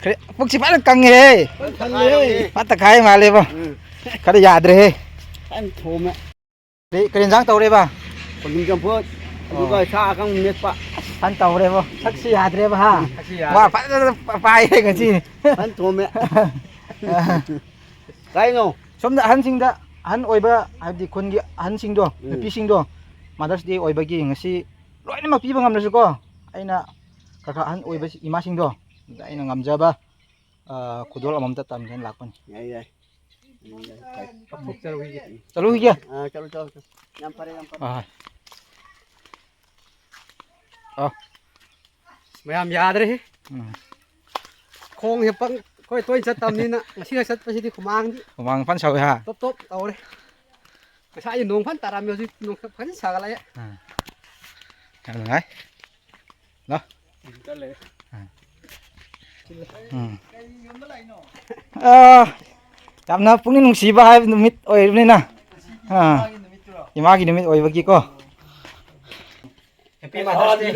ꯈꯔ ꯄꯨꯛꯁꯤ ꯐꯖꯅ ꯀꯪꯉꯦꯍꯦ꯫ ꯐꯖꯅ ꯊꯜꯂꯦꯍꯦ꯫ ꯐꯠꯇ ꯈꯥꯏ ꯃꯥꯜꯂꯦꯕ꯫ ꯎꯝ꯫ ꯈꯔ ꯌꯥꯗ꯭ꯔꯦꯍꯦ꯫ ꯐꯖꯅ ꯊꯣꯝꯃꯦ꯫ ꯀꯔꯤ, ꯀꯔꯤ ꯌꯦꯟꯖꯥꯡ ꯇꯧꯔꯦꯕ? ꯈꯣꯡꯗ꯭ꯔꯨꯝ ꯆꯝꯐꯨꯠ, ꯑꯗꯨꯒ ꯑꯣ꯫ ꯁꯥ ꯑꯀꯪꯕ ꯃꯦꯠꯄ꯫ ꯐꯟ ꯇꯧꯔꯦꯕ꯫ ꯁꯛꯁꯤ ꯌꯥꯗ꯭ꯔꯦꯕ ꯍꯥ꯫ ꯁꯛꯁꯤ ꯌꯥꯗ꯭ꯔꯦ꯫ ꯋꯥ ꯐꯖꯅ ꯄꯥꯏꯔꯦ ꯉꯁꯤ꯫ ꯐꯟ ꯊꯣꯝꯃꯦ꯫ ꯀꯥꯏꯅꯣ? ꯁꯣꯝꯗ ꯑꯍꯟꯁꯤꯡꯗ, ꯑꯍꯟ ꯑꯣꯏꯕ ꯍꯥꯏꯕꯗꯤ ꯈꯨꯟꯒꯤ ꯑꯍꯟꯁꯤꯡꯗꯣ, ꯎꯝ꯫ ꯅꯨꯄꯤꯁꯤꯡꯗꯣ, Mother's Day ꯑꯣꯏꯕꯒꯤ ꯉꯁꯤ ꯂꯣꯏꯅꯃꯛ ꯄꯤꯕ ꯉꯝꯗ꯭ꯔꯁꯨꯀꯣ, ꯑꯩꯅ ꯈꯔ ꯈꯔ ꯑꯍꯟ ꯑꯣꯏꯕ ꯏꯃꯥꯁꯤꯡꯗꯣ, ꯑꯩꯅ ꯉꯝꯖꯕ, ꯑ, ꯈꯨꯗꯣꯜ ꯑꯃꯃꯝꯇ ꯇꯝꯒꯦꯅ ꯂꯥꯛꯄꯅꯤ꯫ ꯌꯥꯏ, ꯌꯥꯏ꯫ ꯎꯝ, ꯌꯥꯏ, ꯐꯩ꯫ ꯆꯠꯂꯨꯈꯤꯒꯦ꯫ ꯆꯠꯂꯨꯈꯤꯒꯦ? ꯑꯥ, ꯆꯠꯂꯨ, ꯆꯠꯂꯨ, ꯆꯠꯂꯨ꯫ ꯌꯥꯝ ꯐꯔꯦ, ꯌꯥꯝ ꯐꯔꯦ꯫ ꯑꯥ꯫ ꯑꯥ꯫ ꯃꯌꯥꯝ ꯌꯥꯗ꯭ꯔꯦꯍꯦ꯫ ꯎꯝ꯫ ꯈꯣꯡꯁꯦ ꯄꯪ-, ꯑꯩꯈꯣꯏ ꯇꯣꯏꯅ ꯆꯠꯇꯕꯅꯤꯅ ꯉꯁꯤꯒ ꯆꯠꯄꯁꯤꯗꯤ ꯍꯨꯃꯥꯡꯗꯤ ꯍꯨꯃꯥꯡ ꯐꯟ ꯁꯧꯋꯦ ꯍꯥ? ꯇꯣꯞ ꯇꯣꯞ ꯇꯧꯔꯦ꯫ ꯉꯁꯥꯏ ꯅꯣꯡ ꯐꯟ ꯇꯥꯔꯝꯃꯤ, ꯍꯧꯖꯤꯛ ꯅꯣꯡ ꯐꯟ ꯁꯥꯒꯠꯂꯛꯑꯦ꯫ ꯑꯥ꯫ ꯌꯥꯝ ꯅꯨꯡꯉꯥꯏ꯫ ꯂꯥꯎ꯫ ꯎꯝ, ꯆꯠꯂꯦ꯫ ꯑꯥ꯫ ꯎꯝ꯫ ꯑꯥ, ꯌꯥꯝꯅ ꯄꯨꯛꯅꯤꯡ ꯅꯨꯡꯁꯤꯕ ꯍꯥꯏꯕ ꯅꯨꯃꯤꯠ ꯑꯣꯏꯔꯕꯅꯤꯅ꯫ ꯑꯥ꯫ ꯏꯃꯥꯒꯤ ꯅꯨꯃꯤꯠ ꯑꯣꯏꯕꯒꯤꯀꯣ꯫ Happy Mother's Day,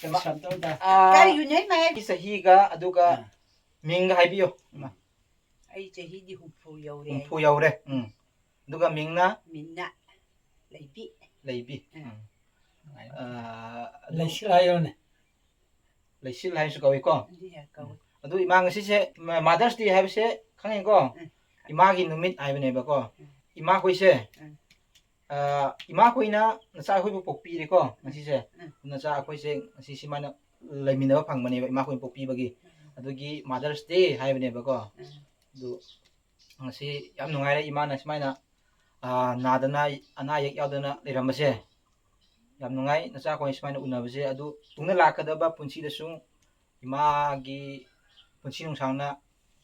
ꯏꯃꯥ꯫ ꯑꯥ, ꯀꯔꯤꯒꯤꯅꯣ ꯏꯃꯥ? ꯆꯍꯤꯒ ꯑꯗꯨꯒ ꯑꯥ꯫ ꯃꯤꯡꯒ ꯍꯥꯏꯕꯤꯌꯣ, ꯏꯃꯥ꯫ ꯑꯩ ꯆꯍꯤꯗꯤ ꯍꯨꯝꯐꯨ ꯌꯧꯔꯦ꯫ ꯍꯨꯝꯐꯨ ꯌꯧꯔꯦ꯫ ꯎꯝ꯫ ꯑꯗꯨꯒ ꯃꯤꯡꯅ? ꯃꯤꯡꯅ ꯂꯩꯕꯤ꯫ ꯂꯩꯕꯤ꯫ ꯎꯝ꯫ ꯎꯝ꯫ ꯑꯥ, ꯑꯗꯨ ꯂꯩꯁꯤꯜ ꯍꯥꯏꯌꯣꯅꯦ꯫ ꯂꯩꯁꯤꯜ ꯍꯥꯏꯅꯁꯨ ꯀꯧꯏꯀꯣ꯫ ꯑꯗꯨ ꯌꯥꯏ, ꯀꯧꯏ꯫ ꯎꯝ꯫ ꯑꯗꯨ ꯏꯃꯥ, ꯉꯁꯤꯁꯦ ꯃ-, Mother's Day ꯍꯥꯏꯕꯁꯦ ꯈꯪꯉꯦꯀꯣ? ꯎꯝ꯫ ꯏꯃꯥꯒꯤ ꯅꯨꯃꯤꯠ ꯍꯥꯏꯕꯅꯦꯕꯀꯣ꯫ ꯎꯝ꯫ ꯏꯃꯥꯈꯣꯏꯁꯦ, ꯎꯝ꯫ ꯑꯥ, ꯏꯃꯥꯈꯣꯏꯅ ꯅꯆꯥ ꯑꯩꯈꯣꯏꯕꯨ ꯄꯣꯛꯄꯤꯔꯦꯀꯣ ꯉꯁꯤꯁꯦ꯫ ꯎꯝ꯫ ꯅꯆꯥ ꯑꯩꯈꯣꯏꯁꯦ ꯉꯁꯤ ꯁꯤꯃꯥꯏꯅ ꯂꯩꯃꯤꯟꯅꯕ ꯐꯪꯕꯅꯦꯕ ꯏꯃꯥꯈꯣꯏꯅ ꯄꯣꯛꯄꯤꯕꯒꯤ꯫ ꯎꯝ꯫ ꯑꯗꯨꯒꯤ Mother's Day ꯍꯥꯏꯕꯅꯦꯕꯀꯣ꯫ ꯎꯝ꯫ ꯑꯗꯨ ꯉꯁꯤ ꯌꯥꯝ ꯅꯨꯡꯉꯥꯏꯔꯦ ꯏꯃꯥꯅ ꯁꯨꯃꯥꯏꯅ, ꯑꯥ, ꯅꯥꯗꯅ, ꯑꯅꯥ ꯑꯌꯦꯛ ꯌꯥꯎꯗꯅ ꯂꯩꯔꯝꯕꯁꯦ꯫ ꯌꯥꯝ ꯅꯨꯡꯉꯥꯏ ꯅꯆꯥꯈꯣꯏ ꯁꯨꯃꯥꯏꯅ ꯎꯅꯕꯁꯦ꯫ ꯑꯗꯨ ꯇꯨꯡꯗ ꯂꯥꯛꯀꯗꯕ ꯄꯨꯟꯁꯤꯗꯁꯨ ꯏꯃꯥꯒꯤ ꯄꯨꯟꯁꯤ ꯅꯨꯡꯁꯥꯡꯅ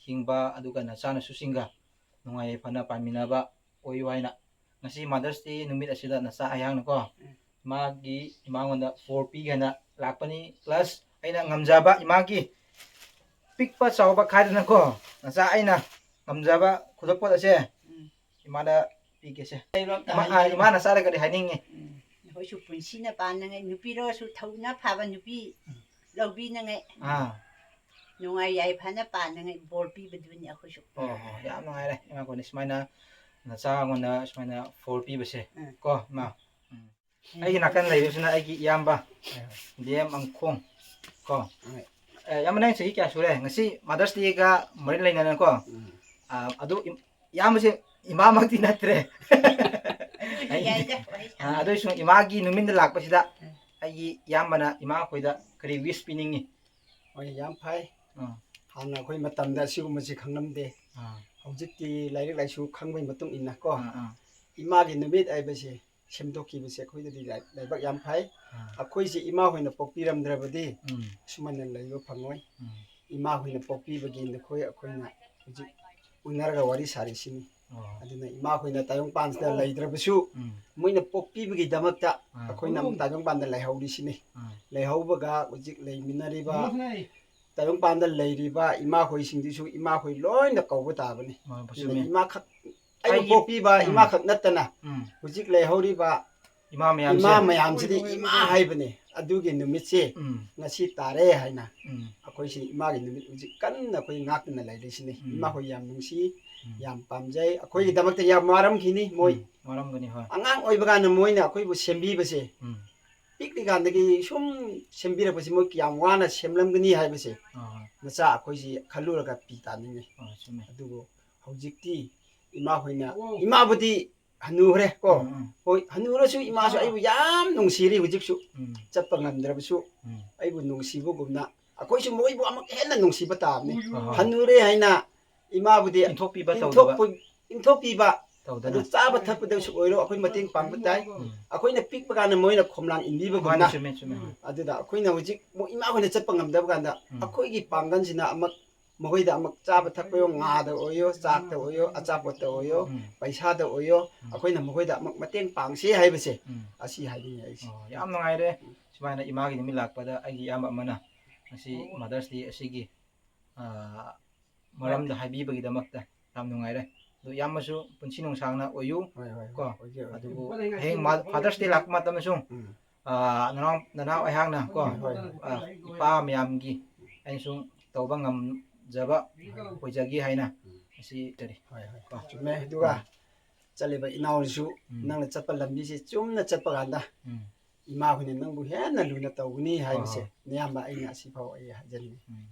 ꯍꯤꯡꯕ, ꯑꯗꯨꯒ ꯅꯆꯥꯅꯁꯨꯁꯤꯡꯒ ꯅꯨꯡꯉꯥꯏ ꯌꯥꯏꯐꯅ ꯄꯥꯟꯃꯤꯟꯅꯕ ꯑꯣꯏꯌꯨ ꯍꯥꯏꯅ ꯉꯁꯤ Mother's Day ꯅꯨꯃꯤꯠ ꯑꯁꯤꯗ ꯅꯆꯥ ꯑꯩꯍꯥꯛꯅꯀꯣ, ꯎꯝ꯫ ꯏꯃꯥꯒꯤ, ꯏꯃꯥꯉꯣꯟꯗ ꯕꯣꯔ ꯄꯤꯒꯦꯅ ꯂꯥꯛꯄꯅꯤ꯫ Plus ꯑꯩꯅ ꯉꯝꯖꯕ ꯏꯃꯥꯒꯤ ꯄꯤꯛꯄ ꯆꯥꯎꯕ ꯈꯥꯏꯗꯅꯀꯣ, ꯅꯆꯥ ꯑꯩꯅ ꯉꯝꯖꯕ ꯈꯨꯗꯣꯜꯄꯣꯠ ꯑꯁꯦ ꯎꯝ꯫ ꯏꯃꯥꯗ ꯄꯤꯒꯦꯁꯦ꯫ ꯏꯃꯥ, ꯑꯥ, ꯏꯃꯥꯅ ꯆꯥꯔꯒꯗꯤ ꯍꯥꯏꯅꯤꯡꯉꯤ꯫ ꯎꯝ꯫ ꯑꯩꯈꯣꯏꯁꯨ ꯄꯨꯟꯁꯤꯅ ꯄꯥꯟꯅꯉꯥꯏ, ꯅꯨꯄꯤꯔꯣꯁꯨ ꯊꯧꯅ ꯐꯕ ꯅꯨꯄꯤ ꯂꯧꯕꯤꯅꯉꯥꯏ, ꯑꯥ ꯅꯨꯡꯉꯥꯏ ꯌꯥꯏꯐꯅ ꯄꯥꯟꯅꯉꯥꯏ ꯕꯣꯔ ꯄꯤꯕꯗꯨꯅꯤ ꯑꯩꯈꯣꯏꯁꯨ꯫ ꯑꯣ ꯍꯣ, ꯌꯥꯝ ꯅꯨꯡꯉꯥꯏꯔꯦ ꯏꯃꯥ ꯀꯣꯟꯅ ꯁꯨꯃꯥꯏꯅ ꯅꯆꯥꯉꯣꯟꯗ ꯁꯨꯃꯥꯏꯅ ꯐꯣꯔ ꯄꯤꯕꯁꯦ꯫ ꯎꯝ. ꯀꯣ ꯏꯃꯥ, ꯎꯝ. ꯑꯩꯒꯤ ꯅꯥꯀꯟ ꯂꯩꯕꯁꯤꯅ ꯑꯩꯒꯤ ꯏꯌꯥꯝꯕ ꯗꯤ ꯑꯦꯝ ꯑꯪꯈꯣꯡ꯫ ꯀꯣ ꯍꯣꯏ. ꯑꯦ, ꯏꯌꯥꯝꯕ ꯅꯪ ꯆꯍꯤ ꯀꯌꯥ ꯁꯨꯔꯦ? ꯉꯁꯤ ꯃꯥꯗꯔꯁ ꯗꯦꯒ ꯃꯔꯤ ꯂꯩꯅꯅꯀꯣ꯫ ꯎꯝ. ꯑꯥ, ꯑꯗꯨ ꯏꯝ- ꯏꯌꯥꯝꯕꯁꯦ ꯏꯃꯥꯃꯛꯇꯤ ꯅꯠꯇ꯭ꯔꯦ꯫ ꯌꯥꯏꯗ, ꯋꯥꯔꯤ ꯑꯥ, ꯁꯥꯟꯅ- ꯑꯗꯨꯏꯁꯨ ꯏꯃꯥꯒꯤ ꯅꯨꯃꯤꯠꯇ ꯂꯥꯛꯄꯁꯤꯗ ꯎꯝ. ꯑꯩꯒꯤ ꯏꯌꯥꯝꯕꯅ ꯏꯃꯥ ꯑꯩꯈꯣꯏꯗ ꯀꯔꯤ ꯋꯤꯁ ꯄꯤꯅꯤꯡꯉꯤ? ꯍꯣꯏ, ꯌꯥꯝ ꯐꯩ꯫ ꯑꯥ. ꯍꯥꯟꯅ ꯑꯩꯈꯣꯏ ꯃꯇꯝꯗ ꯑꯁꯤꯒꯨꯝꯕꯁꯤ ꯈꯪꯂꯝꯗꯦ꯫ ꯑꯥ. ꯍꯧꯖꯤꯛꯇꯤ ꯂꯥꯏꯔꯤꯛ ꯂꯥꯏꯁꯨ ꯈꯪꯕꯒꯤ ꯃꯇꯨꯡ ꯏꯟꯅ ꯀꯣ, ꯑꯥ, ꯑꯥ. ꯏꯃꯥꯒꯤ ꯅꯨꯃꯤꯠ ꯍꯥꯏꯕꯁꯤ ꯁꯦꯝꯗꯣꯛꯈꯤꯕꯁꯦ ꯑꯩꯈꯣꯏꯗꯗꯤ ꯂꯥꯏ- ꯂꯥꯏꯕꯛ ꯌꯥꯝ ꯐꯩ꯫ ꯑꯥ. ꯑꯩꯈꯣꯏꯁꯤ ꯏꯃꯥ ꯍꯣꯏꯅ ꯄꯣꯛꯄꯤꯔꯝꯗ꯭ꯔꯕꯗꯤ ꯎꯝ. ꯁꯨꯃꯥꯏꯅ ꯂꯩꯕ ꯐꯪꯉꯣꯏ꯫ ꯎꯝ. ꯏꯃꯥ ꯍꯣꯏꯅ ꯄꯣꯛꯄꯤꯕꯒꯤ ꯅꯈꯣꯏ ꯑꯩꯈꯣꯏꯅ ꯍꯧꯖꯤꯛ ꯎꯅꯔꯒ ꯋꯥꯔꯤ ꯁꯥꯔꯤꯁꯤꯅꯤ꯫ ꯑꯣ. ꯑꯗꯨꯅ ꯏꯃꯥ ꯍꯣꯏꯅ ꯇꯥꯏꯕꯪꯄꯥꯟꯁꯤꯗ ꯂꯩꯇ꯭ꯔꯕꯁꯨ ꯎꯝ. ꯃꯣꯏꯅ ꯄꯣꯛꯄꯤꯕꯒꯤꯗꯃꯛꯇ ꯑꯥ. ꯑꯩꯈꯣꯏꯅ ꯑꯃꯨꯛ ꯇꯥꯏꯕꯪꯄꯥꯟꯗ ꯂꯩꯍꯧꯔꯤꯁꯤꯅꯤ꯫ ꯑꯥ. ꯂꯩꯍꯧꯕꯒ ꯍꯧꯖꯤꯛ ꯂꯩꯃꯤꯟꯅꯔꯤꯕ ꯇꯥꯏꯕꯪꯄꯥꯟꯗ ꯂꯩꯔꯤꯕ ꯏꯃꯥꯈꯣꯏꯁꯤꯡꯗꯨꯁꯨ ꯏꯃꯥꯈꯣꯏ ꯂꯣꯏꯅ ꯀꯧꯕ ꯇꯥꯕꯅꯤ꯫ ꯑꯣ, ꯑꯗꯨꯅ ꯆꯨꯝꯃꯦ. ꯏꯃꯥꯈꯛ ꯑꯩꯕꯨ ꯑꯩꯒꯤ- ꯄꯣꯛꯄꯤꯕ ꯎꯝ. ꯏꯃꯥꯈꯛ ꯅꯠꯇꯅ ꯎꯝ. ꯍꯧꯖꯤꯛ ꯂꯩꯍꯧꯔꯤꯕ ꯏꯃꯥ ꯃꯌꯥꯝꯁꯦ. ꯏꯃꯥ ꯃꯌꯥꯝꯁꯤꯗꯤ ꯏꯃꯥ ꯍꯥꯏꯕꯅꯤ꯫ ꯑꯗꯨꯒꯤ ꯅꯨꯃꯤꯠꯁꯦ ꯎꯝ. ꯉꯁꯤ ꯇꯥꯔꯦ ꯍꯥꯏꯅ ꯎꯝ. ꯑꯩꯈꯣꯏꯁꯤ ꯏꯃꯥꯒꯤ ꯅꯨꯃꯤꯠ ꯍꯧꯖꯤꯛ ꯀꯟꯅ ꯑꯩꯈꯣꯏ ꯉꯥꯛꯇꯨꯅ ꯂꯩꯔꯤꯁꯤꯅꯤ꯫ ꯎꯝ. ꯏꯃꯥꯈꯣꯏ ꯌꯥꯝ ꯅꯨꯡꯁꯤ, ꯎꯝ. ꯌꯥꯝ ꯄꯥꯝꯖꯩ꯫ ꯑꯩꯈꯣꯏꯒꯤꯗꯃꯛꯇ ꯌꯥꯝ ꯋꯥꯔꯝꯈꯤꯅꯤ ꯃꯣꯏ꯫ ꯎꯝ. ꯋꯥꯔꯝꯒꯅꯤ, ꯍꯣꯏ. ꯑꯉꯥꯡ ꯑꯣꯏꯕ ꯀꯥꯟꯗ ꯃꯣꯏꯅ ꯑꯩꯈꯣꯏꯕꯨ ꯁꯦꯝꯕꯤꯕꯁꯦ, ꯎꯝ. ꯄꯤꯛꯂꯤꯀꯥꯟꯗꯒꯤ ꯁꯨꯝ ꯁꯦꯝꯕꯤꯔꯛꯄꯁꯤ ꯃꯣꯏ ꯀꯌꯥꯝ ꯋꯥꯅ ꯁꯦꯝꯂꯝꯒꯅꯤ ꯍꯥꯏꯕꯁꯦ ꯑꯥ, ꯍꯣꯏ. ꯃꯆꯥ ꯑꯩꯈꯣꯏꯁꯤ ꯈꯜꯂꯨꯔꯒ ꯄꯤ ꯇꯥꯅꯤꯡꯉꯤ꯫ ꯑꯥ, ꯆꯨꯝꯃꯦ. ꯑꯗꯨꯕꯨ ꯍꯧꯖꯤꯛꯇꯤ ꯏꯃꯥ ꯍꯣꯏꯅ, ꯏꯃꯥꯕꯨꯗꯤ ꯍꯟꯅꯨꯈ꯭ꯔꯦ ꯀꯣ꯫ ꯎꯝ, ꯎꯝ. ꯍꯣꯏ, ꯍꯟꯅꯨꯔꯁꯨ ꯏꯃꯥꯁꯨ ꯑꯩꯕꯨ ꯌꯥꯝ ꯅꯨꯡꯁꯤꯔꯤ ꯍꯧꯖꯤꯛꯁꯨ꯫ ꯎꯝ. ꯆꯠꯄ ꯉꯝꯗ꯭ꯔꯕꯁꯨ ꯎꯝ. ꯑꯩꯕꯨ ꯅꯨꯡꯁꯤꯕꯒꯨꯝꯅ ꯑꯩꯈꯣꯏꯁꯨ ꯃꯣꯏꯕꯨ ꯑꯃꯨꯛ ꯍꯦꯟꯅ ꯅꯨꯡꯁꯤꯕ ꯇꯥꯕꯅꯤ꯫ ꯑꯍꯣꯏ. ꯍꯟꯅꯨꯔꯦ ꯍꯥꯏꯅ ꯏꯃꯥꯕꯨꯗꯤ ꯏꯟꯊꯣꯛꯄꯤꯕ ꯏꯟꯊꯣꯛꯄ-, ꯇꯧꯗꯕ. ꯏꯟꯊꯣꯛꯄꯤꯕ, ꯇꯧꯗꯅ. ꯑꯗꯨ ꯆꯥꯕ ꯊꯛꯄꯗꯁꯨ ꯑꯣꯏꯔꯣ ꯑꯩꯈꯣꯏ ꯃꯇꯦꯡ ꯄꯥꯡꯕ ꯇꯥꯏ꯫ ꯎꯝ. ꯑꯩꯈꯣꯏꯅ ꯄꯤꯛꯄ ꯀꯥꯟꯗ ꯃꯣꯏꯅ ꯈꯣꯝꯂꯥꯡ ꯃꯥꯅꯤ, ꯏꯟꯕꯤꯕꯒꯨꯝꯅ꯫ ꯆꯨꯝꯃꯦ, ꯆꯨꯝꯃꯦ, ꯍꯣꯏ. ꯑꯗꯨꯗ ꯑꯩꯈꯣꯏꯅ ꯍꯧꯖꯤꯛ ꯃꯣꯏ ꯏꯃꯥ ꯍꯣꯏꯅ ꯆꯠꯄ ꯉꯝꯗꯕ ꯀꯥꯟꯗ ꯎꯝ. ꯑꯩꯈꯣꯏꯒꯤ ꯄꯥꯡꯒꯜꯁꯤꯅ ꯑꯃꯨꯛ ꯃꯈꯣꯏꯗ ꯑꯃꯨꯛ ꯆꯥꯕ ꯊꯛꯄ ꯑꯣꯏꯔꯣ, ꯉꯥꯗ ꯑꯣꯏꯔꯣ, ꯆꯥꯛꯇ ꯑꯣꯏꯔꯣ, ꯑꯆꯥꯄꯣꯠꯇ ꯑꯣꯏꯔꯣ, ꯎꯝ. ꯄꯩꯁꯥꯗ ꯑꯣꯏꯔꯣ, ꯎꯝ. ꯑꯩꯈꯣꯏꯅ ꯃꯈꯣꯏꯗ ꯑꯃꯨꯛ ꯃꯇꯦꯡ ꯄꯥꯡꯁꯤ ꯍꯥꯏꯕꯁꯦ ꯎꯝ. ꯑꯁꯤ ꯍꯥꯏꯅꯤꯡꯉꯤ ꯑꯩꯁꯦ꯫ ꯑꯣ, ꯌꯥꯝ ꯅꯨꯡꯉꯥꯏꯔꯦ꯫ ꯁꯨꯃꯥꯏꯅ ꯏꯃꯥꯒꯤ ꯅꯨꯃꯤꯠ ꯂꯥꯛꯄꯗ ꯑꯩꯒꯤ ꯏꯌꯥꯝꯕ ꯑꯃꯅ ꯉꯁꯤ Mother's Day ꯑꯁꯤꯒꯤ, ꯑꯥ, ꯃꯔꯝꯗ ꯍꯥꯏꯕꯤꯕꯒꯤꯗꯃꯛꯇ ꯌꯥꯝ ꯅꯨꯡꯉꯥꯏꯔꯦ꯫ ꯑꯗꯨ ꯏꯌꯥꯝꯕꯁꯨ ꯄꯨꯟꯁꯤ ꯅꯨꯡꯁꯥꯡꯅ ꯑꯣꯏꯌꯨ꯫ ꯍꯣꯏ, ꯍꯣꯏ, ꯍꯣꯏ, ꯀꯣ꯫ ꯑꯣꯏꯒꯦ, ꯑꯣꯏꯒꯦ꯫ ꯑꯗꯨꯕꯨ ꯍꯌꯦꯡ ꯃꯥ-, Father's Day ꯂꯥꯛꯄ ꯃꯇꯝꯗꯁꯨ, ꯎꯝ꯫ ꯑꯥ, ꯅꯅꯥꯎ, ꯅꯅꯥꯎ ꯑꯩꯍꯥꯛꯅ ꯀꯣ, ꯍꯣꯏ, ꯍꯣꯏ꯫ ꯑꯥ, ꯏꯄꯥ ꯃꯌꯥꯝꯒꯤ ꯑꯩꯅꯁꯨ ꯇꯧꯕ ꯉꯝꯖꯕ ꯑꯣꯏꯖꯒꯦ ꯍꯥꯏꯅ ꯎꯝ꯫ ꯉꯁꯤ ꯀꯔꯤ ꯍꯣꯏ, ꯍꯣꯏ꯫ ꯀꯣ꯫ ꯆꯨꯝꯃꯦ꯫ ꯑꯗꯨꯒ ꯎꯝ꯫ ꯆꯠꯂꯤꯕ ꯏꯅꯥꯎꯁꯨ ꯎꯝ꯫ ꯅꯪꯅ ꯆꯠꯄ ꯂꯝꯕꯤꯁꯦ ꯆꯨꯝꯅ ꯆꯠꯄ ꯀꯥꯟꯗ ꯎꯝ꯫ ꯏꯃꯥ ꯍꯣꯏꯅ ꯅꯪꯕꯨ ꯍꯦꯟꯅ ꯂꯨꯅ ꯇꯧꯒꯅꯤ ꯍꯥꯏꯕꯁꯦ ꯍꯣꯏ, ꯍꯣꯏ꯫ ꯅꯌꯥꯝꯕ ꯑꯩꯅ ꯑꯁꯤꯐꯥꯎ ꯑꯩ ꯍꯥꯏꯖꯅꯤꯡꯉꯤ꯫ ꯎꯝ꯫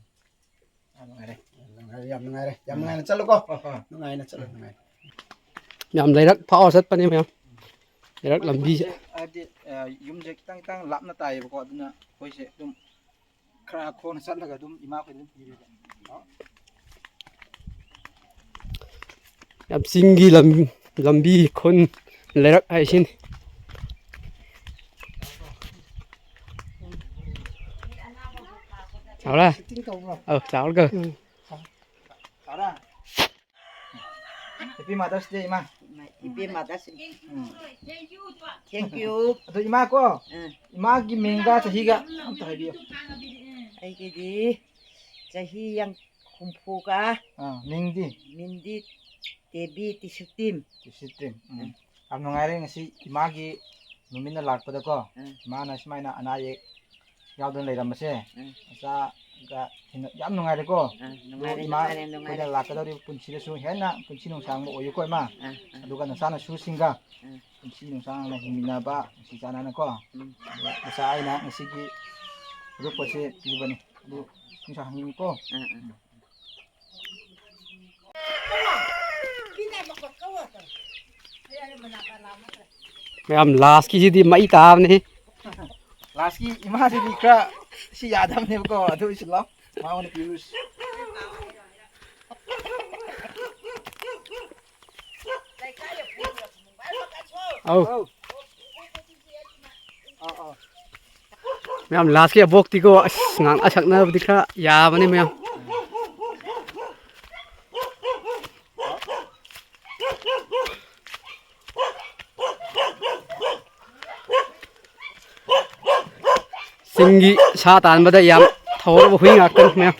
ꯌꯥꯝ ꯅꯨꯡꯉꯥꯏꯔꯦ꯫ ꯌꯥꯝ ꯅꯨꯡꯉꯥꯏꯔꯦ, ꯌꯥꯝ ꯅꯨꯡꯉꯥꯏꯔꯦ꯫ ꯌꯥꯝ ꯎꯝ꯫ ꯅꯨꯡꯉꯥꯏꯅ ꯆꯠꯂꯨꯀꯣ꯫ ꯍꯣꯏ, ꯍꯣꯏ꯫ ꯅꯨꯡꯉꯥꯏꯅ ꯆꯠꯂꯨ, ꯅꯨꯡꯉꯥꯏꯅ꯫ ꯌꯥꯝ ꯂꯩꯔꯛ ꯐꯥꯎꯔ ꯆꯠꯄꯅꯦ ꯃꯌꯥꯝ꯫ ꯂꯩꯔꯛ ꯑꯩꯈꯣꯏ ꯂꯝꯕꯤꯁꯦ꯫ ꯈꯨꯟꯁꯦ ꯍꯥꯏꯕꯗꯤ, ꯑ, ꯌꯨꯝꯁꯦ ꯈꯤꯇꯪ ꯈꯤꯇꯪ ꯂꯥꯞꯅ ꯇꯥꯏꯌꯦꯕꯀꯣ, ꯑꯗꯨꯅ ꯑꯩꯈꯣꯏꯁꯦ ꯑꯗꯨꯝ ꯈꯔ ꯈꯣꯡꯅ ꯆꯠꯂꯒ ꯑꯗꯨꯝ ꯏꯃꯥꯈꯣꯏꯗ ꯑꯗꯨꯝ ꯄꯤꯔꯦꯕ꯫ ꯌꯥꯝ ꯆꯤꯡꯒꯤ ꯂꯝ-, ꯂꯝꯕꯤ ꯈꯨꯟ ꯂꯩꯔꯛ ꯍꯥꯏꯁꯤꯅꯤ꯫ ꯆꯥꯎꯔꯦ? ꯁꯤꯇꯤꯡ ꯇꯧꯕ꯭ꯔꯣ? ꯑꯧ, ꯆꯥꯎꯔꯒ꯫ ꯎꯝ꯫ ꯆꯥꯎꯔꯦ? Happy Mother's Day, ꯏꯃꯥ꯫ ꯏꯕꯦꯝꯃꯗ ꯁꯤ-, ꯎꯝ꯫ Thank you꯫ ꯑꯗꯣ ꯏꯃꯥ ꯀꯣ, ꯎꯝ꯫ ꯏꯃꯥꯒꯤ ꯃꯤꯡꯒ ꯆꯍꯤꯒ ꯑꯝꯇ ꯍꯥꯏꯕꯤꯌꯨ꯫ ꯑꯩꯒꯤꯗꯤ ꯆꯍꯤ ꯌꯥꯡ-, ꯍꯨꯝꯐꯨꯒ ꯑꯥ, ꯃꯤꯡꯗꯤ? ꯃꯤꯡꯗꯤ ꯇꯦꯕꯤ ꯇꯤꯁꯨꯇꯤꯝ꯫ ꯇꯤꯁꯨꯇꯤꯝ, ꯎꯝ꯫ ꯎꯝ꯫ ꯌꯥꯝ ꯅꯨꯡꯉꯥꯏꯔꯦ ꯉꯁꯤ ꯏꯃꯥꯒꯤ ꯅꯨꯃꯤꯠꯅ ꯂꯥꯛꯄꯗꯀꯣ, ꯎꯝ꯫ ꯏꯃꯥꯅ ꯁꯨꯃꯥꯏꯅ ꯑꯅꯥ ꯑꯌꯦꯛ ꯌꯥꯎꯗꯅ ꯂꯩꯔꯝꯕꯁꯦ, ꯎꯝ꯫ ꯃꯆꯥꯒ ꯊꯦꯡꯅ-, ꯌꯥꯝ ꯅꯨꯡꯉꯥꯏꯔꯦꯀꯣ꯫ ꯎꯝ, ꯑꯗꯨ ꯅꯨꯡꯉꯥꯏꯔꯦ, ꯏꯃꯥ, ꯅꯨꯡꯉꯥꯏꯔꯦ, ꯅꯨꯡꯉꯥꯏꯔꯦ꯫ ꯑꯩꯈꯣꯏꯅ ꯂꯥꯛꯀꯗꯧꯔꯤꯕ ꯄꯨꯟꯁꯤꯗꯁꯨ ꯍꯦꯟꯅ ꯄꯨꯟꯁꯤ ꯅꯨꯡꯁꯥꯡꯕ ꯑꯣꯏꯌꯨꯀꯣ, ꯏꯃꯥ꯫ ꯎꯝ, ꯎꯝ꯫ ꯑꯗꯨꯒ ꯅꯆꯥꯅꯁꯨꯁꯤꯡꯒ ꯎꯝ꯫ ꯄꯨꯟꯁꯤ ꯅꯨꯡꯁꯥꯡꯅ ꯍꯤꯡꯃꯤꯟꯅꯕ, ꯅꯨꯡꯁꯤ ꯆꯥꯟꯅꯅꯀꯣ꯫ ꯎꯝ꯫ ꯑꯗꯨꯒ ꯃꯆꯥ ꯑꯩꯅ ꯉꯁꯤꯒꯤ ꯍꯦꯔꯣꯛꯄꯣꯠꯁꯦ ꯄꯤꯕꯅꯤ꯫ ꯑꯗꯨ ꯅꯪꯁꯨ ꯍꯪꯅꯤꯡꯉꯤꯀꯣ? ꯎꯝ, ꯎꯝ꯫ ꯃꯌꯥꯝ, ꯂꯥꯁꯀꯤꯁꯤꯗꯤ ꯃꯩ ꯇꯥꯕꯅꯤ꯫ ꯂꯥꯁꯀꯤ ꯏꯃꯥꯁꯤꯗꯤ ꯈꯔ ꯁꯤ ꯌꯥꯗꯕꯅꯦꯕꯀꯣ, ꯑꯗꯨ ꯑꯣꯏꯁꯨ ꯂꯥꯎ, ꯃꯉꯣꯟꯗ ꯄꯤꯔꯨꯁꯤ꯫ ꯑꯧ꯫ ꯑꯧ, ꯑꯧ꯫ ꯃꯌꯥꯝ, ꯂꯥꯁꯀꯤ ꯑꯕꯣꯛꯇꯤꯀꯣ, ꯑꯁ, ꯉꯥꯡꯅ ꯁꯛꯅꯕꯗꯤ ꯈꯔ ꯌꯥꯕꯅꯤ, ꯃꯌꯥꯝ꯫ ꯆꯤꯡꯒꯤ ꯁꯥ ꯇꯥꯟꯕꯗ ꯌꯥꯝ ꯊꯧꯔꯕ ꯍꯨꯏ ꯉꯥꯛꯇꯅꯤ, ꯃꯌꯥꯝ꯫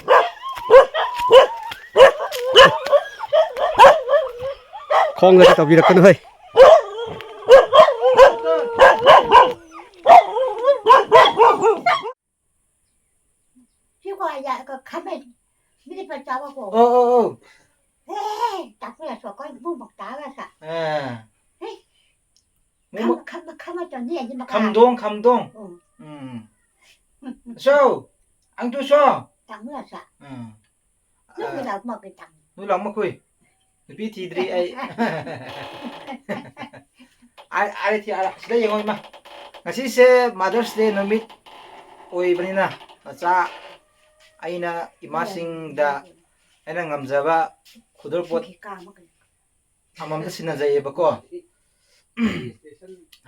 ꯄꯥꯎ ꯉꯥꯛꯇ ꯇꯧꯕꯤꯔꯛꯀꯅꯨ ꯍꯩ꯫ ꯁꯤꯀꯣ, ꯑꯩ ꯀ-, ꯈꯥꯃꯦꯟ꯫ ꯃꯤꯅꯤꯠ ꯄ ꯆꯥꯕꯀꯣ꯫ ꯑꯣ, ꯑꯣ, ꯑꯣ꯫ ꯑꯦ, ꯇꯥꯛꯄꯤꯔꯁꯨ ꯑꯩꯈꯣꯏ ꯏꯃꯨꯡꯃꯛ ꯇꯥꯔꯒ ꯁꯥ꯫ ꯑꯥ꯫ ꯑꯦ꯫ ꯃꯨꯃꯛ-, ꯈꯝ-, ꯈꯝ-, ꯈꯝꯃ ꯇꯧꯅꯤ, ꯑꯩꯗꯤ ꯃꯈꯥ꯫ ꯈꯝꯗꯣꯡ, ꯈꯝꯗꯣꯡ꯫ ꯎꯝ꯫ ꯎꯝ꯫ ꯁꯣ, ꯑꯪꯇꯨ ꯁꯣ꯫ ꯇꯥꯛꯄꯤꯔꯁꯨ꯫ ꯎꯝ꯫ ꯅꯪ ꯑꯥ꯫ ꯂꯥꯛ ꯃꯥ ꯀꯩ ꯇꯥꯛ-꯫ ꯅꯨ ꯂꯥꯛ ꯃꯈꯨꯏ꯫ ꯅꯨꯄꯤ ꯊꯤꯗ꯭ꯔꯤ ꯑꯩ꯫ ꯑꯥꯏ, ꯑꯥꯏ, ꯊꯤ, ꯑꯥꯏ, ꯁꯤꯗ ꯌꯦꯡꯉꯣ, ꯏꯃꯥ꯫ ꯉꯁꯤꯁꯦ Mother's Day ꯅꯨꯃꯤꯠ ꯑꯣꯏꯕꯅꯤꯅ, ꯃꯆꯥ, ꯑꯩꯅ ꯏꯃꯥꯁꯤꯡꯗ ꯑꯩꯅ ꯉꯝꯖꯕ ꯈꯨꯗꯣꯜꯄꯣꯠ ꯑꯃꯃꯝꯇ ꯁꯤꯟꯅꯖꯩꯌꯦꯕꯀꯣ꯫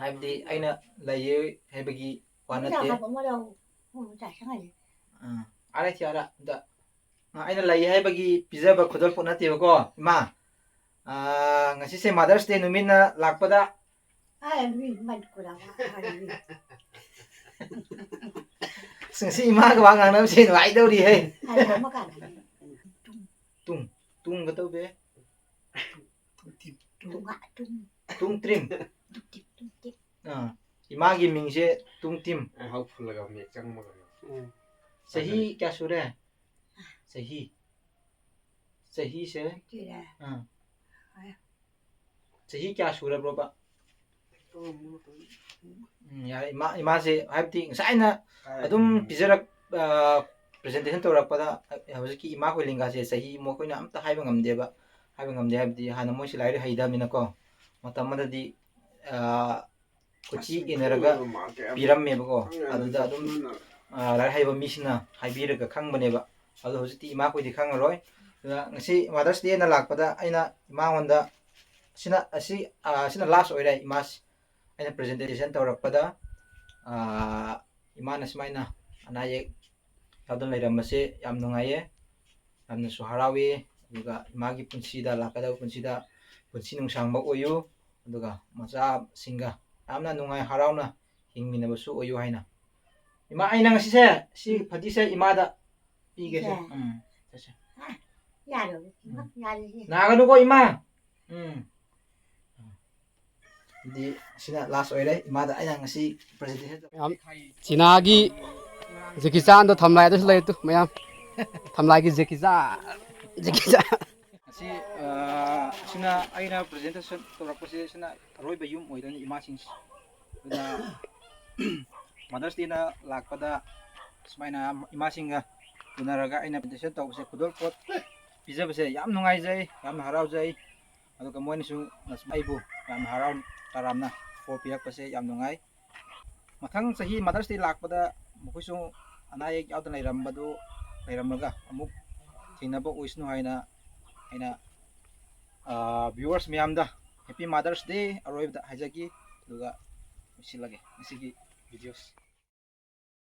ꯍꯥꯏꯕꯗꯤ ꯑꯩꯅ ꯂꯩꯌꯦ ꯍꯥꯏꯕꯒꯤ ꯋꯥ ꯅꯠꯇꯦ꯫ ꯑꯥ, ꯑꯥꯔꯦ ꯊꯤ ꯑꯥꯔ, ꯑꯝꯇ ꯑ, ꯑꯩꯅ ꯂꯩ ꯍꯥꯏꯕꯒꯤ ꯄꯤꯖꯕ ꯈꯨꯗꯣꯜꯄꯣꯠ ꯅꯠꯇꯦꯕꯀꯣ, ꯏꯃꯥ꯫ ꯑ, ꯉꯁꯤꯁꯦ Mother's Day ꯅꯨꯃꯤꯠꯅ ꯂꯥꯛꯄꯗ꯫ ꯑꯁ, ꯉꯁꯤ ꯏꯃꯥꯒ ꯋꯥ ꯉꯥꯡꯅꯕꯁꯦ ꯅꯨꯡꯉꯥꯏꯗꯧꯔꯤꯍꯦ꯫ ꯇꯨꯡ, ꯇꯨꯡꯒ ꯇꯧꯕꯦ꯫ ꯇꯨꯡ, ꯇꯨꯡ꯫ ꯇꯨꯡ ꯇ꯭ꯔꯤꯝ꯫ ꯑ, ꯏꯃꯥꯒꯤ ꯃꯤꯡꯁꯦ ꯇꯨꯡ ꯇꯤꯝ꯫ ꯑꯩ ꯍꯧ ꯐꯨꯜꯂꯒ ꯃꯌꯦꯛ ꯆꯪꯕꯒ꯫ ꯎꯝ꯫ ꯆꯍꯤ ꯀꯌꯥ ꯁꯨꯔꯦ? ꯆꯍꯤ꯫ ꯆꯍꯤꯁꯦ? ꯁꯤꯔꯦ꯫ ꯑꯥ꯫ ꯍꯣꯏ꯫ ꯆꯍꯤ ꯀꯌꯥ ꯁꯨꯔꯕ꯭ꯔꯣꯕ? ꯎꯝ, ꯌꯥꯔꯦ꯫ ꯏꯃꯥ, ꯏꯃꯥꯁꯦ ꯍꯥꯏꯕꯗꯤ ꯉꯁꯥꯏꯅ ꯑꯗꯨꯝ ꯄꯤꯖꯔꯛ-, ꯑ, presentation ꯇꯧꯔꯛꯄꯗ, ꯑ, ꯍꯧꯖꯤꯛꯀꯤ ꯏꯃꯥꯈꯣꯏ ꯂꯦꯡꯒꯥꯁꯦ ꯆꯍꯤ ꯃꯈꯣꯏꯅ ꯑꯝꯇ ꯍꯥꯏꯕ ꯉꯝꯗꯦꯕ꯫ ꯍꯥꯏꯕ ꯉꯝꯗꯦ ꯍꯥꯏꯕꯗꯤ ꯍꯥꯟꯅ ꯃꯣꯏꯁꯦ ꯂꯥꯏꯔꯤꯛ ꯍꯩꯇꯕꯅꯤꯅꯀꯣ꯫ ꯃꯇꯝ ꯑꯃꯗꯗꯤ, ꯑ, ꯀꯣꯆꯤ ꯑꯁ, ꯏꯟꯅꯔꯒ ꯃꯥ ꯀꯌꯥꯝ ꯄꯤꯔꯝꯃꯦꯕꯀꯣ꯫ ꯌꯥꯝꯅ ꯑꯗꯨꯗ ꯑꯗꯨꯝ, ꯆꯠꯄꯅꯤꯅ꯫ ꯑ, ꯂꯥꯏꯔꯤꯛ ꯍꯩꯕ ꯃꯤꯁꯤꯡꯅ ꯍꯥꯏꯕꯤꯔꯒ ꯈꯪꯕꯅꯦꯕ꯫ ꯑꯗꯣ ꯍꯧꯖꯤꯛꯇꯤ ꯏꯃꯥꯈꯣꯏꯗꯤ ꯈꯪꯉꯔꯣꯏ꯫ ꯑꯗꯨꯅ ꯉꯁꯤ Mother's Dayꯅ ꯂꯥꯛꯄꯗ ꯑꯩꯅ ꯏꯃꯥꯉꯣꯟꯗ ꯑꯁꯤꯅ, ꯑꯁꯤ, ꯑ, ꯑꯁꯤꯅ last ꯑꯣꯏꯔꯦ ꯏꯃꯥꯁꯤ꯫ ꯑꯩꯅ presentation ꯇꯧꯔꯛꯄꯗ, ꯑ, ꯏꯃꯥꯅ ꯁꯨꯃꯥꯏꯅ ꯑꯅꯥ ꯑꯌꯦꯛ ꯌꯥꯎꯗꯅ ꯂꯩꯔꯝꯕꯁꯦ ꯌꯥꯝ ꯅꯨꯡꯉꯥꯏꯌꯦ, ꯌꯥꯝꯅꯁꯨ ꯍꯔꯥꯎꯏ꯫ ꯑꯗꯨꯒ ꯏꯃꯥꯒꯤ ꯄꯨꯟꯁꯤꯗ, ꯂꯥꯛꯀꯗꯕ ꯄꯨꯟꯁꯤꯗ ꯄꯨꯟꯁꯤ ꯅꯨꯡꯁꯥꯡꯕ ꯑꯣꯏꯌꯨ, ꯑꯗꯨꯒ ꯃꯆꯥꯁꯤꯡꯒ ꯌꯥꯝꯅ ꯅꯨꯡꯉꯥꯏ ꯍꯔꯥꯎꯅ ꯍꯤꯡꯃꯤꯟꯅꯕꯁꯨ ꯑꯣꯏꯌꯨ ꯍꯥꯏꯅ꯫ ꯏꯃꯥ, ꯑꯩꯅ ꯉꯁꯤꯁꯦ ꯁꯤ ꯐꯗꯤꯁꯦ ꯏꯃꯥꯗ ꯄꯤꯒꯦꯁꯦ꯫ ꯏꯆꯦ꯫ ꯎꯝ, ꯁꯦ, ꯁꯦ꯫ ꯑ, ꯌꯥꯔꯣꯏ, ꯎꯝ꯫ ꯌꯥꯔꯣꯏꯌꯦ꯫ ꯅꯥꯒꯅꯨꯀꯣ, ꯏꯃꯥ꯫ ꯎꯝ꯫ ꯗꯤ ꯁꯤꯅ ꯂꯥꯁ ꯑꯣꯏꯔꯦ꯫ ꯏꯃꯥꯗ ꯑꯩꯅ ꯉꯁꯤ ꯄ꯭ꯔꯖꯦꯟꯇꯦꯁꯟ ꯃꯌꯥꯝ ꯆꯤꯅꯥꯒꯤ ꯖꯦꯀꯤ ꯆꯥꯟꯗꯣ ꯊꯝꯂꯥꯏꯗꯁꯨ ꯂꯩ ꯇꯨ ꯃꯌꯥꯝ꯫ ꯊꯝꯂꯥꯏꯒꯤ ꯖꯦꯀꯤ ꯆꯥꯟ꯫ ꯖꯦꯀꯤ ꯆꯥꯟ꯫ ꯑꯁꯤ ꯑꯁꯤꯅ ꯑꯩꯅ ꯄ꯭ꯔꯖꯦꯟꯇꯦꯁꯟ ꯇꯧꯔꯛꯄꯁꯦ ꯁꯤꯅ ꯑꯔꯣꯏꯕ ꯌꯨꯝ ꯑꯣꯏꯗꯣꯏꯅꯤ ꯏꯃꯥꯁꯤꯡꯁꯦ꯫ ꯑꯗꯨꯅ ꯃꯥꯗꯔꯁ ꯗꯦꯅ ꯂꯥꯛꯄꯗ ꯁꯨꯃꯥꯏꯅ ꯏꯃꯥꯁꯤꯡꯒ ꯎꯅꯔꯒ ꯑꯩꯅ ꯄ꯭ꯔꯖꯦꯟꯇꯦꯁꯟ ꯇꯧꯕꯁꯦ ꯈꯨꯗꯣꯜꯄꯣꯠ ꯄꯤꯖꯕꯁꯦ ꯌꯥꯝ ꯅꯨꯡꯉꯥꯏꯖꯩ, ꯌꯥꯝꯅ ꯍꯔꯥꯎꯖꯩ꯫ ꯑꯗꯨꯒ ꯃꯣꯏꯅꯁꯨ ꯑꯩꯕꯨ ꯌꯥꯝꯅ ꯍꯔꯥꯎ ꯇꯔꯥꯝꯅ ꯄꯣꯠ ꯄꯤꯔꯛꯄꯁꯦ ꯌꯥꯝ ꯅꯨꯡꯉꯥꯏ꯫ ꯃꯊꯪ ꯆꯍꯤ ꯃꯥꯗꯔꯁ ꯗꯦ ꯂꯥꯛꯄꯗ ꯃꯈꯣꯏꯁꯨ ꯑꯅꯥ ꯑꯌꯦꯛ ꯌꯥꯎꯗꯅ ꯂꯩꯔꯝꯕꯗꯨ ꯂꯩꯔꯝꯂꯒ ꯑꯃꯨꯛ ꯊꯦꯡꯅꯕ ꯑꯣꯏꯁꯅꯨ ꯍꯥꯏꯅ ꯑꯩꯅ ꯚꯤꯌꯨꯋꯔꯁ ꯃꯌꯥꯝꯗ ꯍꯦꯄꯤ ꯃꯥꯗꯔꯁ ꯗꯦ ꯑꯔꯣꯏꯕꯗ ꯍꯥꯏꯖꯒꯦ꯫ ꯑꯗꯨꯒ ꯂꯣꯏꯁꯤꯜꯂꯒꯦ ꯉꯁꯤꯒꯤ ꯚꯤꯗꯤꯑꯣꯁ꯫